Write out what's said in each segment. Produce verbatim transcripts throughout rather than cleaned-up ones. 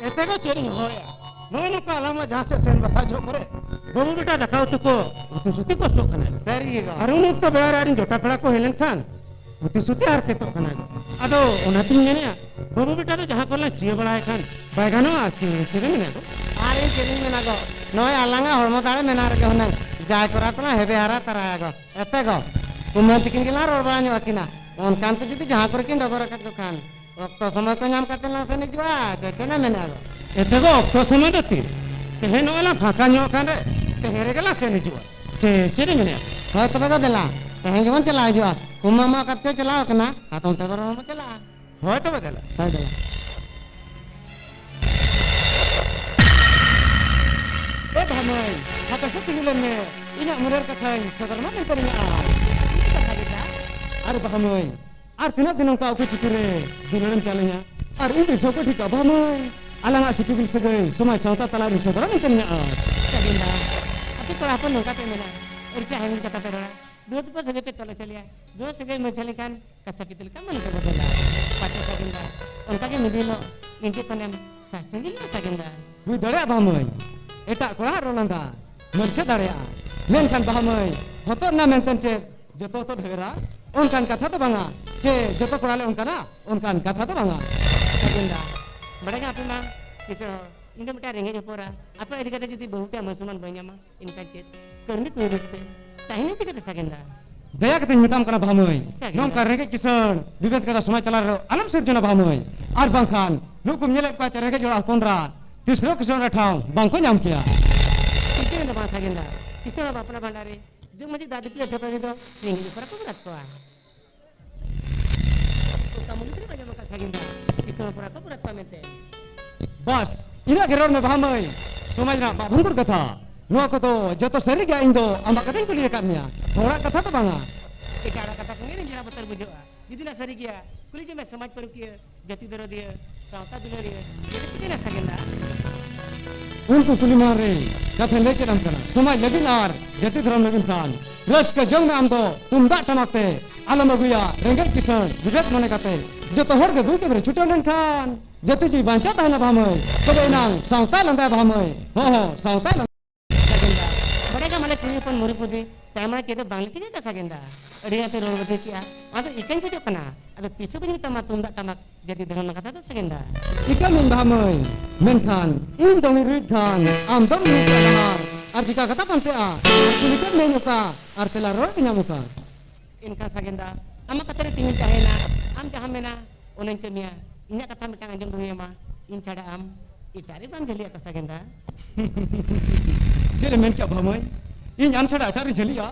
ᱮᱛᱮ ᱜᱚ, ᱪᱮᱫ ᱤᱧ ᱦᱚᱦᱚᱭᱟ? ᱱᱚᱜᱼᱚᱭ ᱱᱚᱝᱠᱟ ᱟᱞᱟᱝ ᱢᱟ ᱡᱟᱦᱟᱸ ᱥᱮᱫ ᱥᱮᱱ ᱵᱟᱥᱟ ᱡᱚᱦᱚᱜ ᱠᱚᱨᱮ ᱵᱟᱹᱵᱩ ᱵᱮᱴᱟ ᱫᱟᱠᱟ ᱩᱛᱩ ᱠᱚ ᱩᱛᱩ ᱥᱩᱛᱤ ᱠᱚᱥᱴᱚᱜ ᱠᱟᱱᱟᱭ᱾ ᱥᱟᱹᱨᱤ ᱜᱮ ᱜᱚ᱾ ᱟᱨ ᱩᱱ ᱚᱠᱛᱚ ᱵᱮᱲᱟ ᱨᱮ ᱟᱨ ᱤᱧ ᱡᱚᱴᱟ ᱯᱮᱲᱟ ᱠᱚ ᱦᱮᱡ ᱞᱮᱱᱠᱷᱟᱱ ᱩᱛᱩ ᱥᱩᱛᱤ ᱟᱨ ᱯᱮᱛᱚᱜ ᱠᱟᱱᱟ ᱜᱚ᱾ ᱟᱫᱚ ᱚᱱᱟᱛᱤᱧ ᱢᱮᱱᱮᱫᱼᱟ, ᱵᱟᱹᱵᱩ ᱵᱮᱴᱟ ᱫᱚ ᱡᱟᱦᱟᱸ ᱠᱚᱨᱮ ᱞᱟᱝ ᱪᱤᱭᱟᱹ ᱵᱟᱲᱟᱭ ᱠᱷᱟᱱ ᱵᱟᱭ ᱜᱟᱱᱚᱜᱼᱟ? ᱪᱮ ᱪᱮᱫ ᱮᱢ ᱢᱮᱱᱟ ᱜᱚ? ᱟᱨ ᱤᱧ ᱪᱮᱫ ᱤᱧ ᱢᱮᱱᱟ ᱜᱚ, ᱱᱚᱜᱼᱚᱭ ᱟᱞᱟᱝᱟᱜ ᱦᱚᱲᱢᱚ ᱫᱟᱲᱮ ᱢᱮᱱᱟᱜ ᱨᱮᱜᱮ ᱦᱩᱱᱟᱹᱝ ᱡᱟᱭ ᱠᱚᱨᱟ ᱠᱚᱞᱟᱝ ᱦᱮᱵᱮ ᱦᱟᱨᱟ ᱛᱟᱨᱟᱭᱟ ᱜᱚ᱾ ᱮᱛᱮ ᱜᱚ, ᱠᱩᱢᱟᱹᱝ ᱛᱤᱠᱤᱱ ᱜᱮᱞᱟᱝ ᱨᱚᱲ ᱵᱟᱲᱟ ᱧᱚᱜ ᱟᱹᱠᱤᱱᱟ᱾ ᱚᱱᱠᱟᱱ ᱠᱚ ᱡᱩᱫᱤ ᱡᱟᱦᱟᱸ ᱠᱚᱨᱮ ᱠᱤᱱ ᱰᱚᱜᱚᱨ ᱟᱠᱟᱫ ᱠᱚ ᱠᱷᱟᱱ, ᱚᱠᱛᱚ ᱥᱚᱢᱚᱭ ᱠᱚ ᱧᱟᱢ ᱠᱟᱛᱮ ᱞᱟᱝ ᱥᱮᱱ ᱦᱤᱡᱩᱜᱼᱟ, ᱪᱮ ᱪᱮᱫ ᱮᱢ ᱢᱮᱱᱮᱫᱼᱟ ᱜᱚ? ᱮᱛᱮ ᱜᱚ, ᱚᱠᱛᱚ ᱥᱚᱢᱚᱭ ᱫᱚ ᱛᱤᱥ? ᱛᱮᱦᱮᱧ ᱱᱚᱜᱼᱚᱭ ᱞᱟᱝ ᱯᱷᱟᱸᱠᱟ ᱧᱚᱜ ᱟᱠᱟᱱ ᱨᱮ, ᱛᱮᱦᱮᱧ ᱨᱮᱜᱮ ᱞᱟᱝ ᱥᱮᱱ ᱦᱤᱡᱩᱜᱼᱟ᱾ ᱪᱮ ᱪᱮᱫ ᱮᱢ ᱢᱮᱱᱮᱫᱼᱟ? ᱦᱳᱭ ᱛᱚᱵᱮ ᱜᱚ, ᱫᱮᱞᱟ, ᱛᱮᱦᱮᱧ ᱜᱮᱵᱚᱱ ᱪᱟᱞᱟᱣ ᱦᱤᱡᱩᱜᱼᱟ᱾ ᱠᱩᱢᱟᱹᱝ ᱢᱟ ᱚᱠᱟ ᱛᱮᱪᱚ ᱪᱟᱞᱟᱣ ᱟᱠᱟᱱᱟ, ᱦᱟᱛᱚᱢ ᱛᱟᱠᱚ ᱨᱮᱦᱚᱸ ᱵᱚᱱ ᱪᱟᱞᱟᱜᱼᱟ᱾ ᱦᱳᱭ ᱛᱚᱵᱮ ᱫᱮᱞᱟ᱾ ᱦᱳᱭ ᱫᱮᱞᱟ᱾ ᱮ ᱵᱷᱟᱢᱟᱹᱭ, ᱦᱟᱯᱮ ᱥᱮ ᱛᱤᱸᱜᱩ ᱞᱮᱱ ᱢᱮ, ᱤᱧᱟᱹᱜ ᱢᱚᱱᱮᱨ ᱠᱟᱛᱷᱟᱧ ᱥᱚᱫᱚᱨ ᱢᱟ ᱢᱮᱱᱛᱮ ᱢᱮᱱᱟᱜᱼᱟ᱾ ᱪᱮᱫ ᱠᱟᱛᱷᱟ ᱥᱟᱹᱨᱤ ᱫᱟ? ᱟᱨ ᱵᱷᱟᱢᱟᱹᱭ, ᱟᱨ ᱛᱤᱱᱟᱹᱜ ᱫᱤᱱ ᱚᱱᱠᱟ ᱩᱠᱩ ᱪᱩᱠᱩ ᱨᱮ ᱫᱩᱞᱟᱹᱲᱮᱢ ᱪᱟᱞᱮᱧᱟ? ᱟᱨ ᱤᱧ ᱫᱚ ᱴᱷᱟᱹᱣᱠᱟᱹ ᱴᱷᱤᱠᱟ ᱵᱷᱟᱢᱟᱹᱭ, ᱟᱞᱟᱝᱟᱜ ᱥᱤᱯᱤᱵᱤᱞ ᱥᱟᱹᱜᱟᱹᱭ ᱥᱚᱢᱟᱡᱽ ᱥᱟᱶᱛᱟ ᱛᱟᱞᱟᱨᱮᱧ ᱥᱚᱫᱚᱨᱟ ᱢᱮᱱᱛᱮ ᱢᱮᱱᱟᱜᱼᱟ᱾ ᱥᱟᱹᱜᱤᱧ ᱫᱟ, ᱟᱯᱮ ᱠᱚᱲᱟ ᱦᱚᱯᱚᱱ ᱱᱚᱝᱠᱟ ᱯᱮ ᱢᱮᱱᱟ, ᱟᱹᱲᱤᱥᱟ ᱦᱮᱢ ᱠᱟᱛᱷᱟ ᱯᱮ ᱨᱚᱲᱟ᱾ ᱫᱩᱞᱟᱹᱲ ᱫᱩᱯᱞᱟᱹᱲ ᱥᱟᱹᱜᱟᱹᱭ ᱯᱮ ᱛᱚᱞ ᱦᱚᱪᱚ ᱞᱮᱭᱟ᱾ ᱫᱩᱞᱟᱹᱲ ᱥᱟᱹᱜᱟᱹᱭ ᱢᱟᱹᱡᱷᱟᱹ ᱞᱮᱱᱠᱷᱟᱱ ᱠᱟᱥᱟ ᱯᱤᱛᱟᱹ ᱞᱮᱠᱟ ᱢᱚᱱᱮ ᱛᱮ ᱵᱚᱫᱚᱞᱟ᱾ ᱯᱟᱪᱮ ᱥᱟᱹᱜᱤᱧ ᱫᱟ, ᱚᱱᱠᱟ ᱜᱮ ᱢᱤᱫ ᱫᱤᱱᱚᱜ ᱤᱧ ᱴᱷᱮᱱ ᱠᱷᱚᱱᱮᱢ ᱥᱟᱦᱟ ᱥᱟᱺᱜᱤᱧᱚᱜᱼᱟ ᱥᱟᱹᱜᱤᱧ ᱫᱟ᱾ ᱦᱩᱭ ᱫᱟᱲᱮᱭᱟᱜᱼᱟ ᱵᱷᱟᱢᱟᱹᱭ, ᱮᱴᱟᱜ ᱠᱚᱲᱟᱣᱟᱜ ᱨᱚᱲ ᱞᱟᱸᱫᱟ ᱢᱟᱹᱨᱪᱷᱟᱹ ᱫᱟᱲᱮᱭᱟᱜᱼᱟ, ᱢᱮᱱᱠᱷᱟᱱ ᱵᱷᱟᱢᱟᱹᱭ, ᱦᱚᱛᱚᱫ ᱨᱮᱱᱟᱜ ᱢᱮᱱᱛᱮ ᱪᱮᱫ ᱡᱚᱛᱚ ᱦᱚᱛᱚᱫ ᱰᱷᱮᱨᱟ? ᱚᱱᱠᱟᱱ ᱠᱟᱛᱷᱟ ᱫᱚ ᱵᱟᱝᱟ᱾ ᱪᱮ ᱡᱚᱛᱚ ᱠᱚᱲᱟ ᱞᱮ ᱚᱱᱠᱟᱱᱟ? ᱚᱱᱠᱟᱱ ᱠᱟᱛᱷᱟ ᱫᱚ ᱵᱟᱝᱟ᱾ ᱥᱟᱹᱜᱤᱧ ᱫᱟ, ᱵᱟᱲᱟᱭ ᱜᱮ ᱟᱯᱮ ᱢᱟ ᱠᱤᱥᱟᱹᱬ ᱦᱚᱲ, ᱤᱧ ᱫᱚ ᱢᱤᱫᱴᱟᱝ ᱨᱮᱸᱜᱮᱡ ᱦᱚᱯᱚᱱ ᱮᱨᱟ, ᱟᱯᱮ ᱤᱫᱤ ᱠᱟᱛᱮ ᱡᱩᱫᱤ ᱵᱟᱹᱦᱩ ᱴᱷᱮᱱ ᱢᱟᱹᱱ ᱥᱚᱱᱢᱟᱱ ᱵᱟᱹᱧ ᱧᱟᱢᱟ, ᱮᱱᱠᱷᱟᱱ ᱪᱮᱫ ᱠᱟᱹᱲᱢᱤ ᱠᱚ ᱤᱫᱤ ᱠᱟᱛᱮ ᱛᱟᱦᱮᱱ ᱤᱫᱤ ᱠᱟᱛᱮ ᱥᱟᱹᱜᱤᱧ ᱫᱟ᱾ ᱫᱟᱭᱟ ᱠᱟᱛᱮᱧ ᱢᱮᱛᱟᱢ ᱠᱟᱱᱟ ᱵᱷᱟᱢᱟᱹᱭ, ᱥᱟᱹᱜᱤᱧ ᱱᱚᱝᱠᱟ ᱫᱟ᱾ ᱨᱮᱸᱜᱮᱡ ᱠᱤᱥᱟᱹᱬ ᱵᱤᱵᱷᱮᱫ ᱠᱟᱛᱷᱟ ᱥᱚᱢᱟᱡᱽ ᱛᱟᱞᱟ ᱨᱮ ᱟᱞᱚᱢ ᱥᱤᱨᱡᱚᱱᱟ ᱵᱷᱟᱢᱟᱹᱭ, ᱟᱨ ᱵᱟᱝᱠᱷᱟᱱ ᱱᱩᱠᱩᱢ ᱧᱮᱞᱮᱫ ᱠᱚᱣᱟ ᱪᱮ ᱨᱮᱸᱜᱮᱡ ᱚᱲᱟᱜ ᱦᱚᱯᱚᱱ ᱨᱟ ᱛᱤᱥ ᱨᱮᱦᱚᱸ ᱠᱤᱥᱟᱹᱬ ᱨᱮ ᱴᱷᱟᱶ ᱵᱟᱝᱠᱚ ᱧᱟᱢ ᱠᱮᱭᱟ᱾ ᱪᱤᱠᱟᱹ ᱫᱚ ᱵᱟᱝ ᱥᱟᱹᱜᱤᱧ ᱫᱟ, ᱠᱤᱥᱟᱹᱬ ᱵᱟᱯᱞᱟ ᱵᱷᱟᱸᱰᱟᱱ ᱨᱮ ᱡᱚᱜᱽ ᱢᱟᱹᱡᱷᱤ ᱫᱟᱜ ᱫᱤᱯᱤᱞ ᱟᱹᱰᱷᱟᱹ ᱯᱟᱹᱨᱤ ᱫᱚ ᱨᱮᱸᱜᱮᱡ ᱠᱚᱲᱟ ᱠᱚ ᱵᱚᱨᱟᱫ ᱠᱚᱣᱟ᱾ ᱚᱱᱠᱟ ᱢᱩᱞᱩᱠ ᱨᱮ ᱵᱟᱹᱧ ᱟᱸᱡᱚᱢ ᱟᱠᱟᱫ ᱥᱟᱹᱜᱤᱧ ᱫᱟ, ᱠᱤᱥᱟᱹᱬ ᱠᱚᱲᱟ ᱠᱚ ᱵᱚᱨᱟᱫ ᱠᱚᱣᱟ ᱢᱮᱱᱛᱮ᱾ ᱵᱟᱥ, ᱤᱱᱟᱹᱜ ᱜᱮ ᱨᱚᱲ ᱢᱮ ᱵᱟᱦᱟ ᱢᱟᱹᱭ᱾ ᱥᱚᱢᱟᱡᱽ ᱨᱮᱱᱟᱜ ᱵᱟᱜ ᱵᱷᱩᱝᱜᱩᱨ ᱠᱟᱛᱷᱟ, ᱱᱚᱣᱟ ᱠᱚᱫᱚ ᱡᱚᱛᱚ ᱥᱟᱹᱨᱤ ᱜᱮᱭᱟ᱾ ᱤᱧ ᱫᱚ ᱟᱢᱟᱜ ᱠᱟᱛᱷᱟᱧ ᱠᱩᱞᱤ ᱟᱠᱟᱫ ᱢᱮᱭᱟ, ᱦᱚᱲᱟᱜ ᱠᱟᱛᱷᱟ ᱫᱚ ᱵᱟᱝᱟ᱾ ᱮᱴᱟᱜ ᱦᱚᱲᱟᱜ ᱠᱟᱛᱷᱟ ᱠᱷᱚᱱ ᱜᱮ ᱱᱤᱡᱮᱨᱟᱜ ᱵᱚᱛᱚᱨ ᱵᱩᱡᱷᱟᱹᱜᱼᱟ᱾ ᱡᱩᱫᱤ ᱱᱟ ᱥᱟᱹᱨᱤ ᱜᱮᱭᱟ, ᱠᱩᱞᱤ ᱡᱚᱝ ᱢᱮ ᱥᱚᱢᱟᱡᱽ ᱯᱟᱹᱨᱩᱠᱷᱤᱭᱟᱹ, ᱡᱟᱹᱛᱤ ᱫᱚᱨᱚᱫᱤᱭᱟᱹ, ᱥᱟᱶᱛᱟ ᱫᱩᱞᱟᱹᱲᱤᱭᱟᱹ, ᱡᱮ ᱪᱤᱠᱟᱹᱭᱮᱱᱟ ᱥᱟᱹᱜᱤᱧ ᱫᱟ? ᱩᱱᱠᱩ ᱠᱩᱞᱤ ᱢᱟᱲᱟᱝ ᱨᱮ ᱠᱟᱛᱷᱟᱧ ᱞᱟᱹᱭ ᱪᱮᱫ ᱟᱢ ᱠᱟᱱᱟ, ᱥᱚᱢᱟᱡᱽ ᱞᱟᱹᱜᱤᱫ ᱟᱨ ᱡᱟᱹᱛᱤ ᱫᱷᱚᱨᱚᱢ ᱞᱟᱹᱜᱤᱫ ᱠᱷᱟᱱ ᱨᱟᱹᱥᱠᱟᱹ ᱡᱚᱝ ᱢᱮ ᱟᱢ ᱫᱚ ᱛᱩᱢᱫᱟᱜ ᱴᱟᱢᱟᱠ ᱛᱮ, ᱟᱞᱚᱢ ᱟᱹᱜᱩᱭᱟ ᱨᱮᱸᱜᱮᱡ ᱠᱤᱥᱟᱹᱬ ᱵᱤᱵᱮᱠ ᱢᱚᱱᱮ ᱠᱟᱛᱮ᱾ ᱡᱚᱛᱚ ᱦᱚᱲ ᱜᱮ ᱵᱩᱡᱽ ᱛᱮ ᱪᱷᱩᱴᱟᱹᱣ ᱞᱮᱱᱠᱷᱟᱱ ᱡᱟᱹᱛᱤ ᱡᱩᱫᱤ ᱵᱟᱧᱪᱟᱣ ᱛᱟᱦᱮᱱᱟ ᱵᱟᱦᱟ ᱢᱟᱹᱭ, ᱛᱚᱵᱮ ᱮᱱᱟᱝ ᱥᱟᱶᱛᱟᱭ ᱞᱟᱸᱫᱟᱭᱟ ᱵᱟᱦᱟ ᱢᱟᱹᱭ᱾ ᱦᱚᱸ, ᱦᱚᱸ, ᱥᱟᱶᱛᱟᱭ ᱞᱟᱸᱫᱟ᱾ ᱥᱟᱜᱮᱱᱫᱟ, ᱵᱟᱰᱟᱭ ᱜᱮᱭᱟᱢ ᱟᱞᱮ ᱠᱩᱲᱤ ᱦᱚᱯᱚᱱ ᱢᱩᱨᱤ ᱯᱩᱫᱤ ᱛᱟᱭᱢᱟᱲᱟ ᱪᱮᱫ ᱫᱚ ᱵᱟᱝᱞᱮ ᱴᱷᱤᱠᱟᱹ ᱠᱟᱜ ᱥᱟᱜᱮᱱᱫᱟ᱾ ᱟᱹᱰᱤ ᱟᱸᱴ ᱨᱚᱲ ᱵᱟᱹᱫᱷᱟᱹ ᱠᱮᱜᱼᱟ, ᱚᱱᱟ ᱫᱚ ᱤᱠᱟᱹᱧ ᱠᱷᱚᱡᱚᱜ ᱠᱟᱱᱟ᱾ ᱟᱫᱚ ᱛᱤᱥ ᱦᱚᱸ ᱵᱟᱹᱧ ᱢᱮᱛᱟᱢᱟ ᱛᱩᱢᱫᱟᱜ ᱴᱟᱢᱟᱠ ᱡᱟᱹᱛᱤ ᱫᱷᱚᱨᱚᱢ ᱨᱮᱱᱟᱜ ᱠᱟᱛᱷᱟ ᱫᱚ ᱥᱟᱜᱮᱱᱫᱟ᱾ ᱤᱠᱟᱹ ᱢᱮᱱ ᱵᱟᱦᱟ ᱢᱟᱹᱭ, ᱢᱮᱱᱠᱷᱟᱱ ᱤᱧ ᱫᱚ ᱩᱱᱤ ᱨᱩᱭᱤᱡ ᱠᱷᱟᱱ, ᱟᱢ ᱫᱚ ᱩᱱᱤ ᱰᱟᱦᱟᱨ᱾ ᱟᱨ ᱪᱤᱠᱟ ᱠᱟᱛᱷᱟ ᱯᱟᱱᱛᱮᱜᱼᱟ? ᱠᱩᱞᱤ ᱛᱮᱢ ᱢᱮᱱ ᱚᱠᱟ, ᱟᱨ ᱛᱮᱞᱟ ᱨᱚᱲ ᱛᱮ ᱧᱟᱢ ᱚᱠᱟ? ᱮᱱᱠᱷᱟᱱ ᱥᱟᱜᱮᱱᱫᱟ, ᱟᱢᱟᱜ ᱠᱟᱛᱷᱟ ᱨᱮ ᱛᱤᱸᱜᱩᱧ ᱛᱟᱦᱮᱸᱭᱮᱱᱟ᱾ ᱟᱢ ᱡᱟᱦᱟᱸᱢ ᱢᱮᱱᱟ, ᱚᱱᱟᱧ ᱠᱟᱹᱢᱤᱭᱟ᱾ ᱤᱧᱟᱹᱜ ᱠᱟᱛᱷᱟ ᱢᱤᱫᱴᱟᱝ ᱟᱸᱡᱚᱢ ᱫᱚᱦᱚᱭ ᱢᱟ, ᱤᱧ ᱪᱷᱟᱰᱟ ᱟᱢ ᱮᱴᱟᱜ ᱨᱮ ᱵᱟᱢ ᱡᱷᱟᱹᱞᱤᱜᱼᱟ ᱛᱚ ᱥᱟᱜᱮᱱᱫᱟ᱾ ᱪᱮᱫ ᱮᱢ ᱢᱮᱱ ᱠᱮᱜᱼᱟ ᱵᱟᱦᱟ ᱢᱟᱹᱭ? ᱤᱧ ᱟᱢ ᱪᱷᱟᱰᱟ ᱮᱴᱟᱜ ᱨᱮᱧ ᱡᱷᱟᱹᱞᱤᱜᱼᱟ?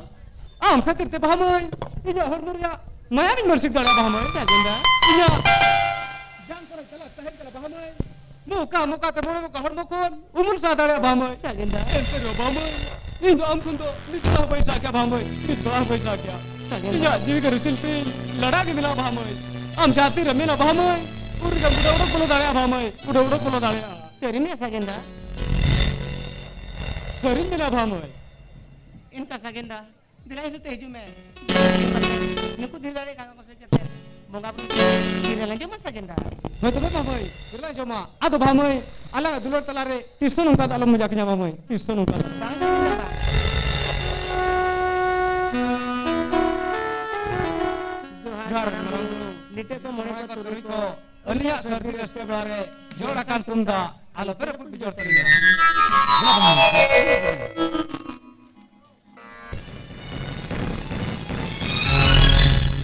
ᱟᱢ ᱠᱷᱟᱹᱛᱤᱨ ᱛᱮ ᱵᱟᱦᱟ ᱢᱟᱹᱭ, ᱤᱧᱟᱹᱜ ᱦᱚᱲᱢᱚ ᱨᱮᱭᱟᱜ ᱢᱟᱭᱟᱢᱤᱧ ᱢᱟᱹᱱᱥᱤᱠ ᱫᱟᱲᱮᱭᱟᱜᱼᱟ ᱵᱟᱦᱟ ᱢᱟᱹᱭ᱾ ᱥᱟᱜᱮᱱᱫᱟ᱾ ᱤᱧᱟᱹᱜ ᱡᱟᱝ ᱠᱚᱨᱮ ᱪᱟᱞᱟᱜ ᱛᱟᱦᱮᱸᱱ ᱠᱟᱱᱟ ᱵᱟᱦᱟ ᱢᱟᱹᱭ᱾ ᱢᱚᱠᱟ, ᱢᱚᱠᱟ ᱛᱮ ᱢᱚᱬᱮ ᱢᱚᱠᱟ ᱦᱚᱲᱢᱚ ᱠᱷᱚᱱ ᱩᱢᱩᱞ ᱥᱟᱦᱟ ᱫᱟᱲᱮᱭᱟᱜᱼᱟ ᱵᱟᱦᱟ ᱢᱟᱹᱭ᱾ ᱥᱟᱜᱮᱱᱫᱟ᱾ ᱮᱱᱛᱮ ᱨᱮᱦᱚᱸ ᱵᱟᱦᱟ ᱢᱟᱹᱭ, ᱤᱧ ᱫᱚ ᱟᱢ ᱠᱷᱚᱱ ᱫᱚ ᱱᱤᱛ ᱦᱚᱸ ᱵᱟᱹᱧ ᱥᱟᱦᱟ ᱠᱮᱭᱟ ᱵᱟᱦᱟ ᱢᱟᱹᱭ, ᱱᱤᱛ ᱦᱚᱸ ᱵᱟᱹᱧ ᱥᱟᱦᱟ ᱠᱮᱭᱟ᱾ ᱥᱟᱜᱮᱱᱫᱟ᱾ ᱤᱧᱟᱹᱜ ᱡᱤᱣᱤ ᱜᱮ ᱨᱤᱥᱤᱞ ᱛᱤᱧ ᱞᱟᱲᱟ ᱜᱮ ᱢᱮᱱᱟᱜᱼᱟ ᱵᱟᱦᱟ ᱢᱟᱹᱭ᱾ ᱟᱢ ᱡᱟᱦᱟᱸ ᱛᱤᱨᱮᱢ ᱢᱮᱱᱟ ᱵᱟᱦᱟ ᱢᱟᱹᱭ, ᱩᱱ ᱨᱮᱜᱮ ᱩᱰᱟᱹᱣ ᱩᱰᱟᱹᱣ ᱵᱚᱞᱚ ᱫᱟᱲᱮᱭᱟᱜᱼᱟ ᱵᱟᱦᱟ ᱢᱟᱹᱭ, ᱩᱰᱟᱹᱣ ᱩᱰᱟᱹᱣ ᱵᱚᱞᱚ ᱫᱟᱲᱮᱭᱟᱜᱼᱟ᱾ ᱥᱟᱹᱨᱤ ᱢᱮ ᱥᱟᱜᱮᱱᱫᱟ᱾ ᱥᱟᱹᱨᱤᱧ ᱢᱮᱱᱟ ᱵᱟᱦᱟ ᱢᱟᱹᱭ᱾ ᱮᱱᱠᱟ ᱥᱟᱜᱮᱱᱫᱟ, ᱫᱮᱞᱟ ᱦᱤᱡᱩᱜ ᱛᱮ ᱦᱤᱡᱩᱜ ᱢᱮ᱾ ᱱᱩᱠᱩ ᱫᱷᱤᱨ ᱫᱟᱲᱮ ᱠᱟᱱᱟ ᱠᱚ ᱥᱮ ᱪᱮᱫ? ᱵᱚᱸᱜᱟ ᱵᱩᱨᱩ ᱛᱤᱨᱮ ᱞᱮ ᱟᱸᱡᱚᱢᱟ ᱥᱟᱜᱮᱱᱫᱟ? ᱦᱳᱭ ᱛᱚᱵᱮ ᱵᱟᱦᱟ ᱢᱟᱹᱭ, ᱫᱮᱞᱟ ᱟᱸᱡᱚᱢᱟ᱾ ᱟᱫᱚ ᱵᱟᱦᱟ ᱢᱟᱹᱭ, ᱟᱞᱟᱝ ᱫᱩᱞᱟᱹᱲ ᱛᱟᱞᱟᱨᱮ ᱛᱤᱥ ᱦᱚᱸ ᱱᱚᱝᱠᱟ ᱫᱚ ᱟᱞᱚᱢ ᱢᱚᱡᱟ ᱠᱤᱧᱟ ᱵᱟᱦᱟ ᱢᱟᱹᱭ, ᱛᱤᱥ ᱦᱚᱸ ᱱᱚᱝᱠᱟ ᱫᱚ᱾ ᱵᱟᱝ ᱥᱟᱜᱮᱱᱫᱟ, ᱵᱟᱝ᱾ ᱡᱚᱦᱟᱨ ᱡᱚᱦᱟᱨ ᱢᱟᱨᱟᱝ ᱵᱩᱨᱩ᱾ ᱞᱤᱴᱟᱹ ᱠᱚ ᱢᱚᱬᱮ ᱠᱚ ᱛᱩᱨᱩᱭ ᱠᱚ, ᱟᱹᱞᱤᱧᱟᱜ ᱥᱟᱹᱨᱫᱤ ᱨᱟᱹᱥᱠᱟᱹ ᱵᱮᱲᱟ ᱨᱮ ᱡᱚᱲ ᱟᱠᱟᱱ ᱛᱩᱢᱫᱟᱜ ᱟᱞᱚᱯᱮ ᱨᱟᱹᱯᱩᱫ ᱵᱤᱡᱚᱲ ᱛᱟᱹᱞᱤᱧᱟ᱾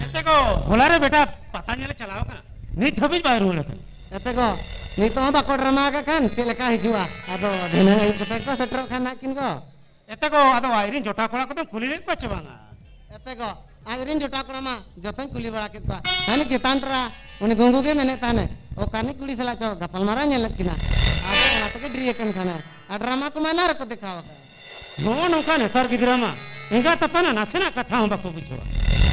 ᱮᱱᱛᱮ ᱜᱚ, ᱦᱚᱞᱟ ᱨᱮ ᱵᱮᱴᱟ ᱯᱟᱛᱟ ᱧᱮᱞᱮ ᱪᱟᱞᱟᱣ ᱟᱠᱟᱱᱟ, ᱱᱤᱛ ᱦᱟᱹᱵᱤᱡ ᱵᱟᱭ ᱨᱩᱣᱟᱹᱲ ᱟᱠᱟᱱᱟ᱾ ᱮᱛᱮ ᱜᱚ, ᱱᱤᱛᱚᱜ ᱦᱚᱸ ᱵᱟᱠᱚ ᱰᱨᱟᱢᱟ ᱟᱠᱟᱫ ᱠᱷᱟᱱ ᱪᱮᱫ ᱞᱮᱠᱟ ᱦᱤᱡᱩᱜᱼᱟ? ᱟᱫᱚ ᱫᱷᱤᱱᱟᱹᱝ ᱟᱹᱭᱩᱵ ᱠᱚᱛᱮ ᱠᱚ ᱥᱮᱴᱮᱨᱚᱜ ᱠᱷᱟᱱ ᱱᱟᱜ ᱠᱤᱱ ᱜᱚ᱾ ᱮᱛᱮ ᱜᱚ, ᱟᱫᱚ ᱟᱡᱨᱮᱱ ᱡᱚᱴᱟᱣ ᱠᱚᱲᱟ ᱠᱚᱫᱚᱢ ᱠᱩᱞᱤ ᱞᱮᱫ ᱠᱚᱣᱟ ᱪᱮ ᱵᱟᱝᱟ? ᱮᱛᱮ ᱜᱚ, ᱟᱡᱨᱮᱱ ᱡᱚᱴᱟᱣ ᱠᱚᱲᱟ ᱢᱟ ᱡᱚᱛᱚᱧ ᱠᱩᱞᱤ ᱵᱟᱲᱟ ᱠᱮᱫ ᱠᱚᱣᱟ᱾ ᱦᱟᱹᱱᱤ ᱪᱮᱛᱟᱱ ᱴᱨᱟ, ᱩᱱᱤ ᱜᱩᱝᱜᱩ ᱜᱮ ᱢᱮᱱᱮᱫ ᱛᱟᱦᱮᱱᱮ, ᱚᱠᱟ ᱨᱤᱱᱤᱡ ᱠᱩᱲᱤ ᱥᱟᱞᱟᱜ ᱪᱚ ᱜᱟᱯᱟᱞ ᱢᱟᱨᱟᱣ ᱧᱮᱞᱮᱫ ᱠᱤᱱᱟ᱾ ᱟᱫᱚ ᱚᱱᱟ ᱛᱮᱜᱮ ᱰᱨᱤ ᱟᱠᱟᱱ ᱠᱷᱟᱱᱮ᱾ ᱟᱨ ᱰᱨᱟᱢᱟ ᱠᱚ ᱢᱟ ᱮᱱᱟᱝ ᱨᱮᱠᱚ ᱫᱮᱠᱷᱟᱣ ᱟᱠᱟᱫ᱾ ᱱᱚᱜᱼᱚ ᱱᱚᱝᱠᱟ ᱱᱮᱛᱟᱨ ᱜᱤᱫᱽᱨᱟᱹ ᱢᱟ ᱮᱸᱜᱟᱛ ᱟᱯᱟᱱᱟᱜ ᱱᱟᱥᱮᱱᱟᱜ ᱠᱟᱛᱷᱟ ᱦᱚᱸ ᱵᱟᱠᱚ ᱵᱩᱡᱷᱟᱹᱣᱟ᱾